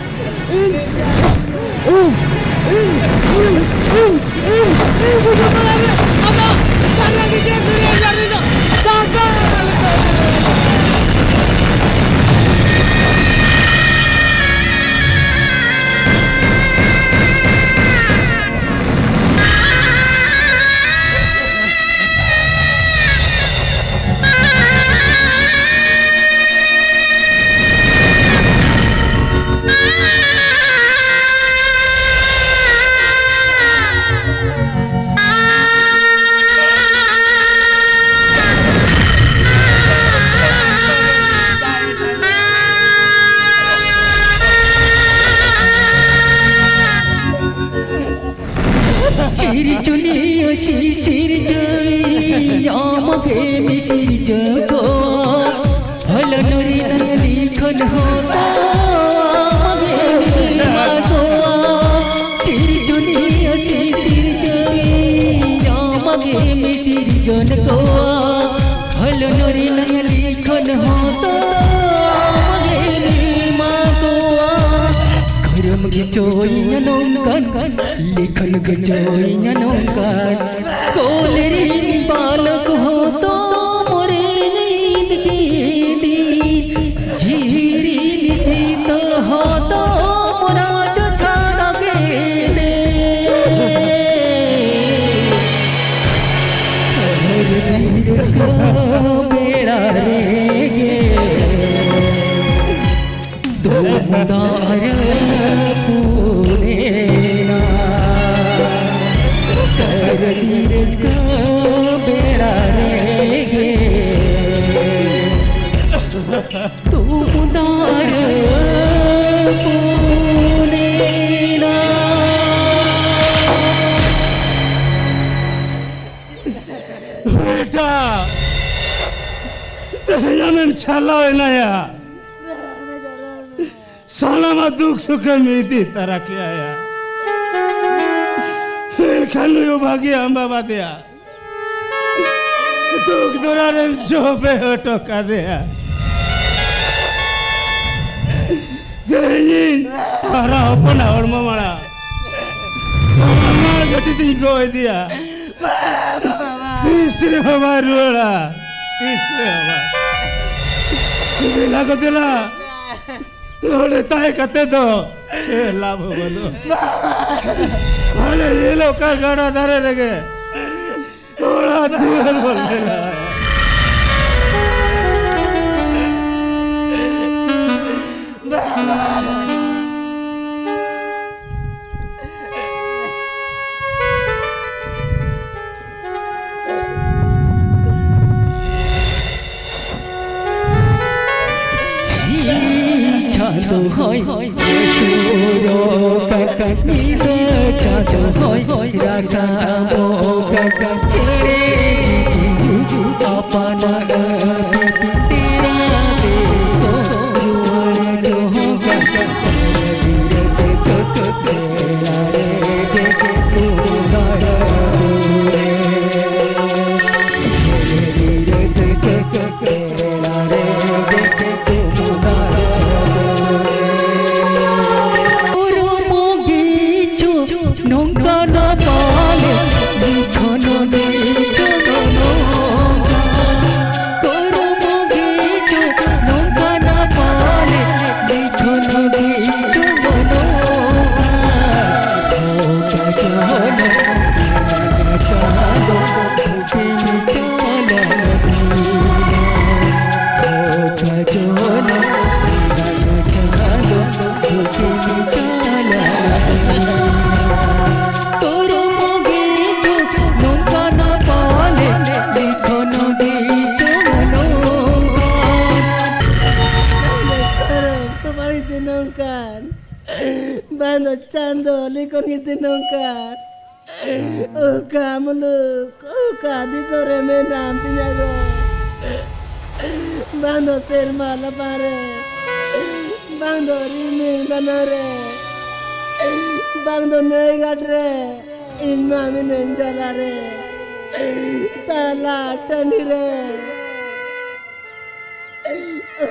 ᱥᱤᱨᱡᱚᱱᱤᱭᱟᱹ ᱥᱤᱨᱡᱟᱹᱣᱤᱡ ᱟᱢᱜᱮ ᱥᱤᱨᱡᱚᱱ ᱠᱚ, ᱦᱚᱞᱚᱱ ᱨᱮᱱᱟᱜ ᱞᱤᱠᱷᱚᱱ ᱦᱚᱸ ᱛᱟᱢ ᱜᱮ ᱢᱟ ᱠᱚ᱾ ᱥᱤᱨᱡᱚᱱᱤᱭᱟᱹ ᱥᱤᱨᱡᱟᱹᱣᱤᱡ ᱟᱢ ᱜᱮ ᱥᱤᱨᱡᱚᱱ ᱠᱚ, ᱦᱚᱞᱚᱱ ᱨᱮᱱᱟᱜ ᱞᱤᱠᱷᱚᱱ ᱦᱚᱸ ᱛᱟᱢ ᱜᱮ ᱢᱟ ᱠᱚ᱾ ᱠᱷᱚᱨᱚᱢ ᱜᱮ ᱪᱚᱭ ᱱᱚᱝᱠᱟᱱ, ᱞᱤᱠᱷᱚᱱ ᱜᱮ ᱪᱚᱭ ᱱᱚᱝᱠᱟᱱ, ᱠᱚᱞᱮᱨᱤ ᱵᱟᱞᱚᱠ ᱦᱚᱸ ᱛᱚ ᱢᱚᱨᱮ ᱱᱤᱛ ᱜᱤᱫᱤ, ᱡᱤᱨᱤ ᱱᱤᱥᱤᱛ ᱦᱚᱸ ᱛᱚ ᱢᱚᱨᱟ ᱪᱚ ᱪᱷᱟᱲᱟ ᱜᱮᱫᱮ᱾ ᱥᱚᱦᱚᱨ ᱫᱤᱱ ᱨᱟᱹᱥᱠᱟᱹ ᱵᱮᱲᱟ ᱨᱮᱜᱮ ᱫᱩᱢᱫᱟᱜ ᱨᱟᱹᱯᱩᱫ ᱮᱱᱟ᱾ ᱥᱟᱹᱨᱫᱤ ᱨᱟᱹᱥᱠᱟᱹ ᱵᱮᱲᱟ ᱨᱮᱜᱮ ᱫᱩᱢᱫᱟᱜ ᱨᱟᱹᱯᱩᱫ ᱮᱱᱟ᱾ ᱵᱮᱴᱟ, ᱛᱮᱦᱮᱧ ᱟᱢᱮᱢ ᱪᱟᱞᱟᱣ ᱮᱱᱟᱭᱟ᱾ ᱥᱟᱱᱟᱢᱟᱜ ᱫᱩᱠ ᱥᱩᱠᱮᱢ ᱤᱫᱤ ᱛᱟᱨᱟ ᱠᱮᱜᱼᱟᱭᱟ᱾ ᱢᱮᱱᱠᱷᱟᱱ ᱱᱩᱭ ᱵᱷᱟᱹᱜᱤ ᱟᱢ ᱵᱟᱵᱟ ᱫᱮᱭᱟ, ᱫᱩᱠ ᱫᱚᱨᱟ ᱨᱮᱢ ᱪᱚᱯᱮ ᱦᱚᱴᱚ ᱠᱟᱫᱮᱭᱟ᱾ ᱛᱮᱦᱮᱧᱤᱧ ᱦᱟᱨᱟ ᱦᱚᱯᱚᱱᱟ ᱦᱚᱲᱢᱚ ᱢᱟᱲᱟ, ᱦᱚᱲᱢᱚ ᱢᱟᱲᱟ ᱜᱷᱟᱹᱴᱤ ᱛᱤᱧ ᱜᱚᱜ ᱤᱫᱤᱭᱟ᱾ ᱛᱤᱥ ᱨᱮᱦᱚᱸ ᱵᱟᱭ ᱨᱩᱣᱟᱹᱲᱟ, ᱛᱤᱥ ᱨᱮᱦᱚᱸ ᱵᱟᱭ᱾ ᱫᱮᱞᱟ ᱜᱚ ᱫᱮᱞᱟ, ᱱᱚᱰᱮ ᱛᱟᱦᱮᱸ ᱠᱟᱛᱮ ᱫᱚ ᱪᱮᱫ ᱞᱟᱵᱷ ᱦᱚᱸ ᱵᱟᱹᱱᱩᱜᱼᱟ᱾ ᱦᱟᱱᱮ ᱧᱮᱞᱚᱜ ᱠᱟᱱ ᱜᱟᱰᱟ ᱫᱷᱟᱨᱮ ᱨᱮᱜᱮ ᱚᱲᱟᱜ ᱫᱩᱣᱟᱹᱨ ᱵᱚᱱ ᱵᱮᱱᱟᱣᱟ᱾ ᱥᱤᱧ ᱪᱟᱸᱫᱚ ᱦᱚᱭ ᱥᱩᱨᱚᱜ ᱠᱟᱱ ᱧᱤᱫᱟᱹ ᱪᱟᱸᱫᱚ ᱦᱚᱭ ᱨᱟᱠᱟᱵᱚᱜ ᱠᱟᱱᱟ ᱪᱮᱫ ᱦᱤᱡᱩᱜ ᱟᱯᱟᱱ ᱟᱹᱯᱤᱱ ᱛᱮᱨᱟ ᱛᱮᱠᱚ ᱨᱩᱣᱟᱹᱲ ᱡᱚᱦᱚᱜ ᱠᱟᱱᱟ ᱥᱟᱹᱨᱤ ᱨᱟᱹᱥᱠᱟᱹ ᱛᱮᱨᱟ ᱨᱮ ᱫᱮᱡ ᱛᱩᱢᱫᱟᱜ ᱨᱩ ᱨᱮ᱾ ᱥᱟᱹᱨᱤ ᱨᱟᱹᱥᱠᱟᱹ ᱛᱮᱨᱟ ᱨᱮ ᱫᱮᱡ ᱛᱩᱢᱫᱟᱜ ᱨᱩ ᱨᱮ᱾ ᱩᱨᱩᱢ ᱜᱮᱪᱚ ᱱᱚᱝᱠᱟᱱᱟ ᱯᱟᱞᱮ, ᱞᱤᱠᱷᱚᱱ ᱜᱮᱪᱚ ᱱᱚᱝᱠᱟ᱾ ᱩᱨᱩᱢ ᱜᱮᱪᱚ ᱱᱚᱝᱠᱟᱱᱟ ᱯᱟᱞᱮ, ᱞᱤᱠᱷᱚᱱ ᱜᱮᱪᱚ ᱱᱚᱝᱠᱟ᱾ ᱚᱠᱟ ᱪᱚ ᱱᱚᱝᱠᱟ ᱪᱟᱸᱫᱚ ᱵᱩᱴᱤ ᱪᱟᱞᱟᱣ ᱫᱤᱱᱟ᱾ ᱚᱠᱟ ᱪᱚ ᱱᱚᱝᱠᱟ ᱪᱟᱸᱫᱚ ᱵᱩᱴᱤ ᱪᱟᱞᱟᱣ ᱫᱤᱱᱟ᱾ ᱩᱨᱩᱢ ᱜᱮᱪᱚ ᱱᱚᱝᱠᱟᱱᱟ ᱯᱟᱞᱮ, ᱞᱤᱠᱷᱚᱱ ᱜᱮᱪᱚ ᱱᱚᱝᱠᱟ᱾ ᱠᱟᱨᱚᱱ ᱠᱚ ᱵᱟᱹᱲᱤᱡ ᱫᱤᱱ ᱱᱚᱝᱠᱟᱱ᱾ ᱵᱟᱝ ᱫᱚ ᱪᱟᱸᱫᱚ ᱞᱤᱠᱷᱚᱱ ᱜᱮ ᱫᱤᱱ ᱱᱚᱝᱠᱟᱱ᱾ ᱚᱠᱟ ᱢᱩᱞᱩᱠ, ᱚᱠᱟ ᱫᱤᱥᱚᱢ ᱨᱮ ᱢᱮᱱᱟᱢ ᱛᱤᱧᱟ ᱜᱚ? ᱵᱟᱝ ᱫᱚ ᱥᱮᱨᱢᱟ ᱞᱟᱯᱷᱟᱝ ᱨᱮ, ᱵᱟᱝ ᱫᱚ ᱨᱤᱢᱤᱞ ᱵᱟᱱᱟᱨ ᱨᱮ, ᱵᱟᱝ ᱫᱚ ᱱᱟᱹᱭ ᱜᱷᱟᱴ ᱨᱮ, ᱤᱧ ᱢᱟ ᱢᱤᱱᱟᱹᱧ ᱡᱟᱞᱟ ᱨᱮ, ᱛᱟᱞᱟ ᱴᱟᱺᱰᱤ ᱨᱮ᱾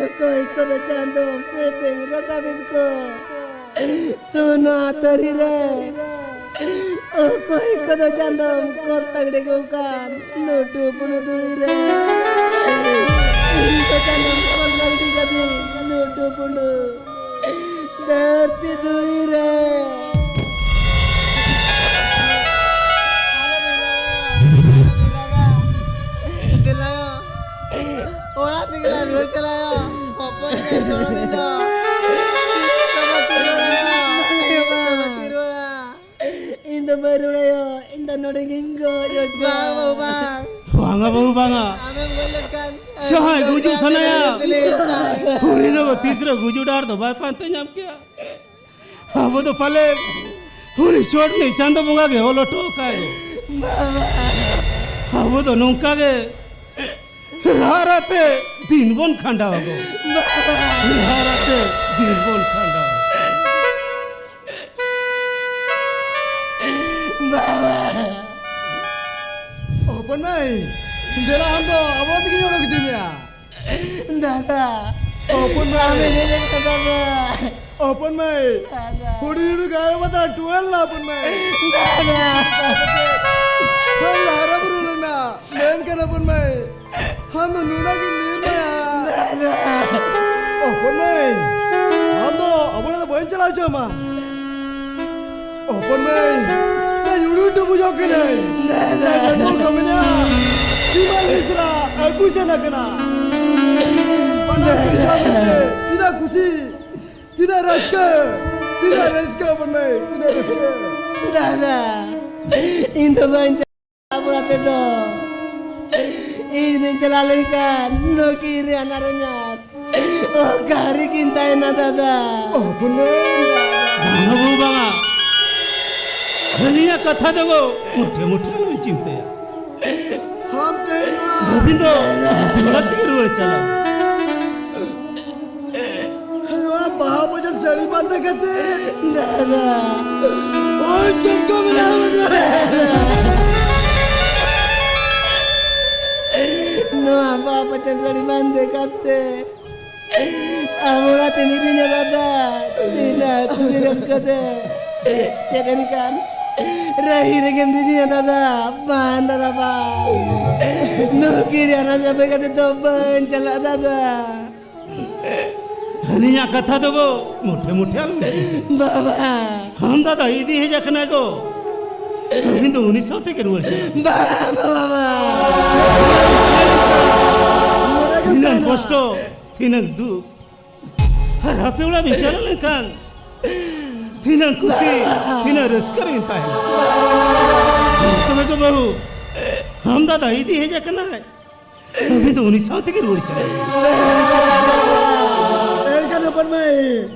ᱚᱠᱚᱭ ᱠᱚᱫᱚ ᱪᱟᱸᱫᱚᱢ ᱥᱮᱯᱮᱧ ᱨᱟᱠᱟᱵᱮᱫ ᱠᱚ ᱥᱚᱱᱟ ᱛᱟᱹᱨᱤ ᱨᱮ᱾ ᱚᱠᱚᱭ ᱠᱚᱫᱚ ᱪᱟᱸᱫᱚᱢ ᱠᱚ ᱥᱟᱜᱲᱮ ᱠᱚ ᱠᱟᱱ ᱞᱩᱴᱩ ᱯᱩᱱᱩ ᱫᱷᱩᱲᱤ ᱨᱮ᱾ ᱤᱧ ᱫᱚ ᱪᱟᱸᱫᱚᱢ ᱠᱚ ᱥᱟᱜᱲᱮ ᱠᱟᱫᱤᱧ ᱞᱩᱴᱩ ᱯᱩᱱᱩ ᱫᱷᱟᱹᱨᱛᱤ ᱫᱷᱩᱲᱤ ᱨᱮ᱾ ᱫᱮᱞᱟᱭᱟ, ᱚᱲᱟᱜ ᱛᱮᱜᱮ ᱞᱟᱝ ᱨᱩᱣᱟᱹᱲ ᱪᱟᱞᱟᱜᱼᱟ᱾ ᱦᱚᱯᱚᱱ ᱜᱮ ᱜᱚᱲᱚ ᱢᱮ ᱫᱚ᱾ ᱤᱧ ᱫᱚ ᱵᱟᱹᱧ ᱨᱩᱣᱟᱹᱲᱟ᱾ ᱤᱧ ᱫᱚ ᱵᱟᱹᱧ ᱨᱩᱣᱟᱹᱲᱟᱭᱟ᱾ ᱤᱧ ᱫᱚ ᱱᱚᱰᱮ ᱜᱤᱧ ᱜᱚᱡᱚᱜᱼᱟ᱾ ᱵᱟᱝ ᱵᱟᱹᱵᱩ, ᱵᱟᱝ᱾ ᱵᱟᱝᱟ ᱵᱟᱹᱵᱩ, ᱵᱟᱝᱟ᱾ ᱟᱢᱮᱢ ᱜᱚᱡ ᱞᱮᱱᱠᱷᱟᱱ ᱡᱟᱦᱟᱸᱭ ᱜᱩᱡᱩᱜ ᱥᱟᱱᱟᱭᱟ, ᱩᱱᱤ ᱫᱚ ᱛᱤᱥ ᱨᱮ ᱜᱩᱡᱩᱜ ᱰᱟᱦᱟᱨ ᱫᱚ ᱵᱟᱭ ᱯᱟᱱᱛᱮ ᱧᱟᱢ ᱠᱮᱭᱟ᱾ ᱟᱵᱚ ᱫᱚ ᱯᱟᱞᱮ ᱩᱱᱤ ᱪᱚᱴ ᱨᱤᱱᱤᱡ ᱪᱟᱸᱫᱚ ᱵᱚᱸᱜᱟ ᱜᱮ ᱚᱞ ᱦᱚᱴᱚ ᱟᱠᱟᱫ ᱫᱚ᱾ ᱟᱵᱚ ᱫᱚ ᱱᱚᱝᱠᱟ ᱜᱮ ᱨᱟᱜ ᱨᱟᱜ ᱛᱮ ᱫᱤᱱ ᱵᱚᱱ ᱠᱷᱟᱸᱰᱟᱣᱟ ᱜᱚ᱾ ᱨᱟᱜ ᱨᱟᱜ ᱛᱮ ᱫᱤᱱ ᱵᱚᱱ ᱠᱷᱟᱸᱰᱟᱣᱟ᱾ ᱵᱟᱵᱟ! ᱦᱚᱯᱚᱱ ᱢᱟᱹᱭ, ᱫᱮᱞᱟ ᱟᱢ ᱫᱚ ᱟᱵᱚ ᱛᱮᱜᱮ ᱚᱰᱚᱠ ᱤᱫᱤ ᱢᱮᱭᱟ᱾ ᱫᱟᱫᱟ, ᱦᱚᱯᱚᱱ ᱢᱟᱹᱭ᱾ ᱟᱢᱮ ᱧᱮᱞᱮᱫ ᱠᱟᱱᱟ ᱫᱟᱫᱟ᱾ ᱦᱚᱯᱚᱱ ᱢᱟᱹᱭ, ᱫᱟᱫᱟ᱾ ᱦᱩᱰᱤᱧ ᱦᱩᱰᱤᱧ ᱜᱟᱭ ᱵᱟᱫᱟ ᱴᱩᱣᱮᱞ ᱱᱟ ᱦᱚᱯᱚᱱ ᱢᱟᱹᱭ᱾ ᱫᱟᱫᱟ᱾ ᱦᱚᱭ ᱦᱟᱨᱟ ᱵᱩᱨᱩ ᱞᱮᱱᱟ, ᱢᱮᱱᱠᱷᱟᱱ ᱦᱚᱯᱚᱱ ᱢᱟᱹᱭ, ᱟᱢ ᱫᱚ ᱱᱩᱱᱟᱹᱜ ᱜᱮᱢ ᱧᱤᱨ ᱢᱟᱭᱟ᱾ ᱫᱟᱫᱟ᱾ ᱦᱚᱯᱚᱱ ᱢᱟᱹᱭ, ᱟᱢ ᱫᱚ ᱟᱵᱚ ᱚᱲᱟᱜ ᱫᱚ ᱵᱟᱹᱧ ᱪᱟᱞᱟᱣ ᱦᱚᱪᱚ ᱟᱢᱟ᱾ ᱦᱚᱯᱚᱱ ᱢᱟᱹᱭ, ᱤᱧ ᱩᱰᱩᱠ ᱰᱩᱵᱩᱡᱚᱜ ᱠᱟᱹᱱᱟᱹᱧ᱾ ᱫᱟᱫᱟ᱾ ᱫᱟᱫᱟ, ᱱᱚᱝᱠᱟ ᱢᱮᱱᱟᱜᱼᱟ᱾ ᱥᱤᱢᱟᱹᱞ ᱢᱤᱥᱨᱟ ᱟᱹᱜᱩ ᱥᱮᱱ ᱟᱠᱟᱱᱟ᱾ ᱵᱟᱱᱟᱨ ᱫᱟᱫᱟ᱾ ᱠᱤᱱ ᱛᱤᱱᱟᱹᱜ ᱠᱩᱥᱤ, ᱛᱤᱱᱟᱹᱜ ᱨᱟᱹᱥᱠᱟᱹ, ᱛᱤᱱᱟᱹᱜ ᱨᱟᱹᱥᱠᱟᱹ ᱦᱚᱯᱚᱱ ᱢᱟᱹᱭ, ᱛᱤᱱᱟᱹᱜ ᱨᱟᱹᱥᱠᱟᱹ᱾ ᱫᱟᱫᱟ, ᱤᱧ ᱫᱚ ᱵᱟᱹᱧ ᱪᱟᱞᱟᱜᱼᱟ ᱚᱲᱟᱜ ᱛᱮᱫᱚ᱾ ᱤᱧ ᱫᱚᱧ ᱪᱟᱞᱟᱣ ᱞᱮᱱᱠᱷᱟᱱ ᱱᱩᱠᱤᱱ ᱨᱮ ᱦᱟᱱᱟ ᱨᱮ ᱧᱟᱨ᱾ ᱚᱠᱟ ᱨᱮᱠᱤᱱ ᱛᱟᱦᱮᱱᱟ ᱫᱟᱫᱟ? ᱚ, ᱦᱚᱯᱚᱱ ᱢᱟᱹᱭ᱾ ᱵᱟᱝᱟ ᱵᱟᱹᱵᱩ, ᱵᱟᱝᱟ᱾ ᱦᱟᱹᱱᱤᱭᱟᱜ ᱠᱟᱛᱷᱟ ᱫᱚ ᱜᱚ, ᱢᱩᱴᱷᱮ ᱢᱩᱴᱷᱮ ᱟᱞᱚᱢ ᱪᱤᱱᱛᱟᱹᱭᱟ᱾ ᱦᱟᱢ ᱛᱮᱦᱮᱧ ᱱᱚᱣᱟ ᱟᱹᱵᱤᱱ ᱫᱚ ᱚᱲᱟᱜ ᱛᱮᱜᱮ ᱨᱩᱣᱟᱹᱲ ᱪᱟᱞᱟᱜ᱾ ᱱᱚᱣᱟ ᱵᱟᱦᱟ ᱵᱚᱪᱷᱚᱨ ᱥᱟᱹᱲᱤ ᱵᱟᱸᱫᱮ ᱠᱟᱛᱮ ᱫᱟᱫᱟ᱾ ᱦᱚᱲ ᱪᱮᱫ ᱠᱚ ᱢᱮᱱᱟ ᱵᱚᱪᱷᱚᱨ? ᱱᱚᱣᱟ ᱵᱟᱦᱟ ᱵᱚᱪᱷᱚᱨ ᱥᱟᱹᱲᱤ ᱵᱟᱸᱫᱮ ᱠᱟᱛᱮ ᱟᱢ ᱚᱲᱟᱜ ᱛᱮᱢ ᱤᱫᱤᱧᱟ ᱫᱟᱫᱟ᱾ ᱛᱤᱱᱟᱹᱜ ᱠᱩᱥᱤ ᱨᱟᱹᱥᱠᱟᱹ ᱛᱮ᱾ ᱪᱮᱫ ᱮᱱᱠᱷᱟᱱ ᱨᱟᱹᱦᱤ ᱨᱮᱜᱮᱢ ᱤᱫᱤᱧᱟ ᱫᱟᱫᱟ᱾ ᱵᱟᱝ ᱫᱟᱫᱟ, ᱵᱟᱝ᱾ ᱱᱩᱠᱤᱱ ᱨᱮ ᱦᱟᱱᱟ ᱡᱟᱵᱮ ᱠᱟᱛᱮ ᱫᱚ ᱵᱟᱹᱧ ᱪᱟᱞᱟᱜᱼᱟ ᱫᱟᱫᱟ᱾ ᱦᱟᱹᱱᱤᱭᱟᱜ ᱠᱟᱛᱷᱟ ᱫᱚ ᱜᱚ, ᱢᱩᱴᱷᱮ ᱢᱩᱴᱷᱮ ᱟᱞᱚᱢ ᱪᱤᱱᱛᱟᱹᱭᱟ᱾ ᱵᱟᱵᱟ᱾ ᱟᱢ ᱫᱟᱫᱟ ᱤᱫᱤ ᱦᱮᱡ ᱟᱠᱟᱱᱟᱭ ᱜᱚ᱾ ᱟᱹᱵᱤᱱ ᱫᱚ ᱩᱱᱤ ᱥᱟᱶ ᱛᱮᱜᱮ ᱨᱩᱣᱟᱹᱲ ᱪᱟᱞᱟᱜ᱾ ᱵᱟᱵᱟ, ᱵᱟᱵᱟ᱾ ᱛᱤᱱᱟᱹᱜ ᱠᱚᱥᱴᱚ, ᱛᱤᱱᱟᱹᱜ ᱫᱩᱠ᱾ ᱟᱨ ᱟᱯᱮ ᱚᱲᱟᱜ ᱵᱤᱱ ᱪᱟᱞᱟᱣ ᱞᱮᱱᱠᱷᱟᱱ ᱛᱤᱱᱟᱹᱜ ᱠᱩᱥᱤ, ᱛᱤᱱᱟᱹᱜ ᱨᱟᱹᱥᱠᱟᱹ ᱨᱮᱵᱤᱱ ᱛᱟᱦᱮᱱᱟ᱾ ᱛᱚᱵᱮ ᱜᱚ ᱵᱟᱹᱦᱩ, ᱟᱢ ᱫᱟᱫᱟ ᱤᱫᱤ ᱦᱮᱡ ᱟᱠᱟᱱᱟᱭ᱾ ᱟᱹᱵᱤᱱ ᱫᱚ ᱩᱱᱤ ᱥᱟᱶ ᱛᱮᱜᱮ ᱨᱩᱣᱟᱹᱲ ᱪᱟᱞᱟᱜ ᱵᱤᱱ᱾ ᱦᱚᱯᱚᱱ ᱢᱟᱹᱭ,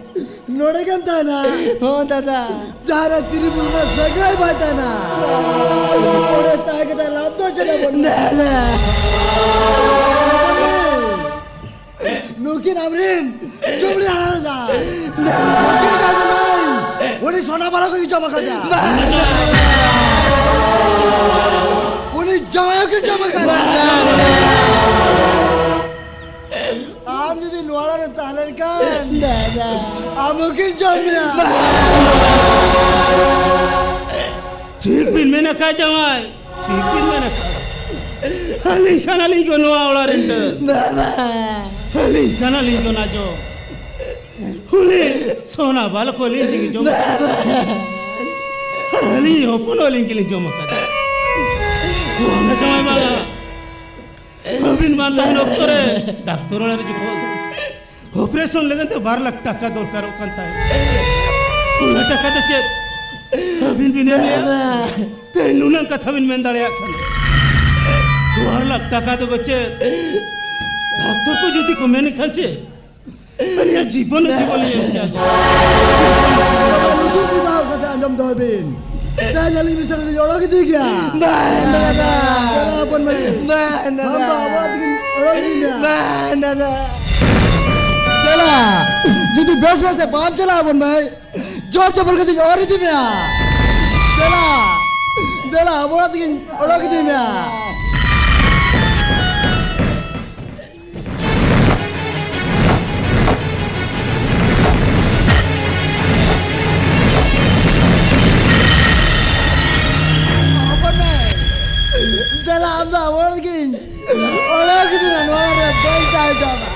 ᱱᱚᱰᱮ ᱜᱮᱢ ᱛᱟᱦᱮᱱᱟ? ᱦᱚᱸ ᱫᱟᱫᱟ᱾ ᱡᱟᱦᱟᱸ ᱨᱮ ᱛᱤᱨᱤ ᱵᱩᱨᱩ ᱨᱮ ᱥᱟᱹᱜᱟᱹᱭ ᱵᱟᱭ ᱛᱟᱦᱮᱱᱟ, ᱚᱸᱰᱮ ᱛᱟᱦᱮᱸ ᱠᱟᱛᱮ ᱞᱟᱵᱷ ᱫᱚ ᱪᱮᱫ ᱦᱚᱸ ᱵᱟᱹᱱᱩᱜᱼᱟ᱾ ᱫᱟᱫᱟ᱾ ᱱᱩᱠᱤᱱ ᱟᱢᱨᱤᱱ ᱡᱩᱵᱽᱞᱤ ᱦᱟᱲᱟᱢ ᱫᱟ᱾ ᱱᱩᱠᱤᱱ ᱠᱟᱹᱢᱤ ᱱᱟᱭ᱾ ᱩᱱᱤ ᱥᱚᱱᱟ ᱵᱟᱞᱟ ᱠᱚ ᱡᱚᱢ ᱟᱠᱟᱫᱟ᱾ ᱩᱱᱤ ᱡᱟᱶᱟᱭ ᱦᱚᱸᱠᱤᱱ ᱡᱚᱢ ᱟᱠᱟᱫᱟ᱾ ᱟᱢ ᱡᱩᱫᱤ ᱱᱚᱣᱟ ᱚᱲᱟᱜ ᱨᱮᱢ ᱛᱟᱦᱮᱸ ᱞᱮᱱᱠᱷᱟᱱ, ᱫᱟᱫᱟ᱾ ᱟᱢ ᱦᱚᱸᱠᱤᱱ ᱡᱚᱢ ᱢᱮᱭᱟ᱾ ᱴᱷᱤᱠ ᱵᱤᱱ ᱢᱮᱱ ᱟᱠᱟᱫ ᱡᱟᱶᱟᱭ, ᱴᱷᱤᱠ ᱵᱤᱱ ᱢᱮᱱ ᱟᱠᱟᱫ᱾ ᱟᱹᱞᱤᱧ ᱠᱟᱱᱟᱞᱤᱧ ᱠᱚ ᱱᱚᱣᱟ ᱚᱲᱟᱜ ᱨᱮᱱ ᱰᱟᱹᱱ᱾ ᱵᱟᱵᱟ᱾ ᱟᱹᱞᱤᱧ ᱠᱟᱱᱟᱞᱤᱧ ᱠᱚ ᱱᱟᱡᱚ᱾ ᱩᱱᱤ ᱥᱚᱱᱟ ᱵᱟᱞᱟ ᱠᱚ ᱟᱹᱞᱤᱧ ᱞᱤᱧ ᱡᱚᱢ᱾ ᱵᱟᱵᱟ᱾ ᱟᱹᱞᱤᱧ ᱦᱚᱯᱚᱱ ᱟᱹᱞᱤᱧ ᱜᱮᱞᱤᱧ ᱡᱚᱢ ᱟᱠᱟᱫᱟ᱾ ᱚᱱᱟ ᱡᱟᱶᱟᱭ ᱵᱟᱵᱟ᱾ ᱟᱹᱵᱤᱱ ᱵᱟᱝ ᱛᱟᱦᱮᱱ ᱚᱠᱛᱚ ᱨᱮ ᱰᱟᱠᱛᱚᱨ ᱚᱲᱟᱜ ᱨᱮ ᱡᱚᱠᱷᱚᱱ ᱚᱯᱟᱨᱮᱥᱚᱱ ᱞᱟᱹᱜᱤᱫ ᱛᱮ ᱵᱟᱨ ᱞᱟᱠᱷ ᱴᱟᱠᱟ ᱫᱚᱨᱠᱟᱨᱚᱜ ᱠᱟᱱ ᱛᱟᱦᱮᱸᱫ᱾ ᱚᱱᱟ ᱴᱟᱠᱟ ᱫᱚ ᱪᱮᱫ ᱟᱹᱵᱤᱱ ᱵᱤᱱ ᱮᱢ ᱞᱮᱜᱼᱟ? ᱛᱮᱦᱮᱧ ᱱᱩᱱᱟᱹᱝ ᱠᱟᱛᱷᱟ ᱵᱤᱱ ᱢᱮᱱ ᱫᱟᱲᱮᱭᱟᱜ ᱠᱟᱱᱟ᱾ ᱵᱟᱨ ᱞᱟᱠᱷ ᱴᱟᱠᱟ ᱫᱚ ᱪᱮᱫ? ᱰᱟᱠᱛᱚᱨ ᱠᱚ ᱡᱩᱫᱤ ᱠᱚ ᱢᱮᱱ ᱠᱷᱟᱱ ᱪᱮᱫ? ᱟᱹᱞᱤᱧᱟᱜ ᱡᱤᱵᱚᱱ ᱡᱤᱵᱚᱱ ᱞᱤᱧ ᱮᱢ ᱠᱮᱭᱟ᱾ ᱞᱩᱛᱩᱨ ᱵᱤᱫᱷᱟᱣ ᱠᱟᱛᱮ ᱟᱸᱡᱚᱢ ᱫᱚᱦᱚᱭ ᱵᱤᱱ᱾ ᱛᱮᱦᱮᱧ ᱟᱹᱞᱤᱧ ᱢᱤᱥᱨᱟ ᱞᱤᱧ ᱚᱰᱚᱠ ᱤᱫᱤ ᱜᱮᱭᱟ᱾ ᱵᱟᱝ, ᱫᱟᱫᱟ᱾ ᱫᱮᱞᱟ ᱦᱚᱯᱚᱱ ᱢᱟᱹᱭ᱾ ᱵᱟᱝ, ᱫᱟᱫᱟ᱾ ᱟᱢ ᱫᱚ ᱟᱵᱚ ᱚᱲᱟᱜ ᱛᱮᱜᱮᱧ ᱚᱰᱚᱠ ᱤᱫᱤ ᱢᱮᱭᱟ᱾ ᱵᱟᱝ, ᱫᱟᱫᱟ᱾ ᱫᱮᱞᱟ, ᱡᱩᱫᱤ ᱵᱮᱥ ᱵᱮᱥ ᱛᱮ ᱵᱟᱢ ᱪᱟᱞᱟᱜᱼᱟ ᱦᱚᱯᱚᱱ ᱢᱟᱹᱭ, ᱡᱳᱨ ᱡᱚᱵᱚᱨ ᱠᱟᱛᱮᱧ ᱚᱨ ᱤᱫᱤ ᱢᱮᱭᱟ᱾ ᱫᱮᱞᱟ, ᱫᱮᱞᱟ, ᱟᱵᱚ ᱚᱲᱟᱜ ᱛᱮᱜᱮᱧ ᱚᱰᱚᱠ ᱤᱫᱤ ᱢᱮᱭᱟ᱾ ᱦᱚᱯᱚᱱ ᱢᱟᱹᱭ, ᱫᱮᱞᱟ, ᱟᱢ ᱫᱚ ᱟᱵᱚ ᱚᱲᱟᱜ ᱨᱮᱜᱮᱧ ᱚᱰᱚᱠ ᱤᱫᱤ ᱢᱮᱭᱟ, ᱱᱚᱣᱟ ᱨᱮ ᱵᱟᱹᱧ ᱛᱟᱦᱮᱸ ᱦᱚᱪᱚᱣᱟᱢᱟ᱾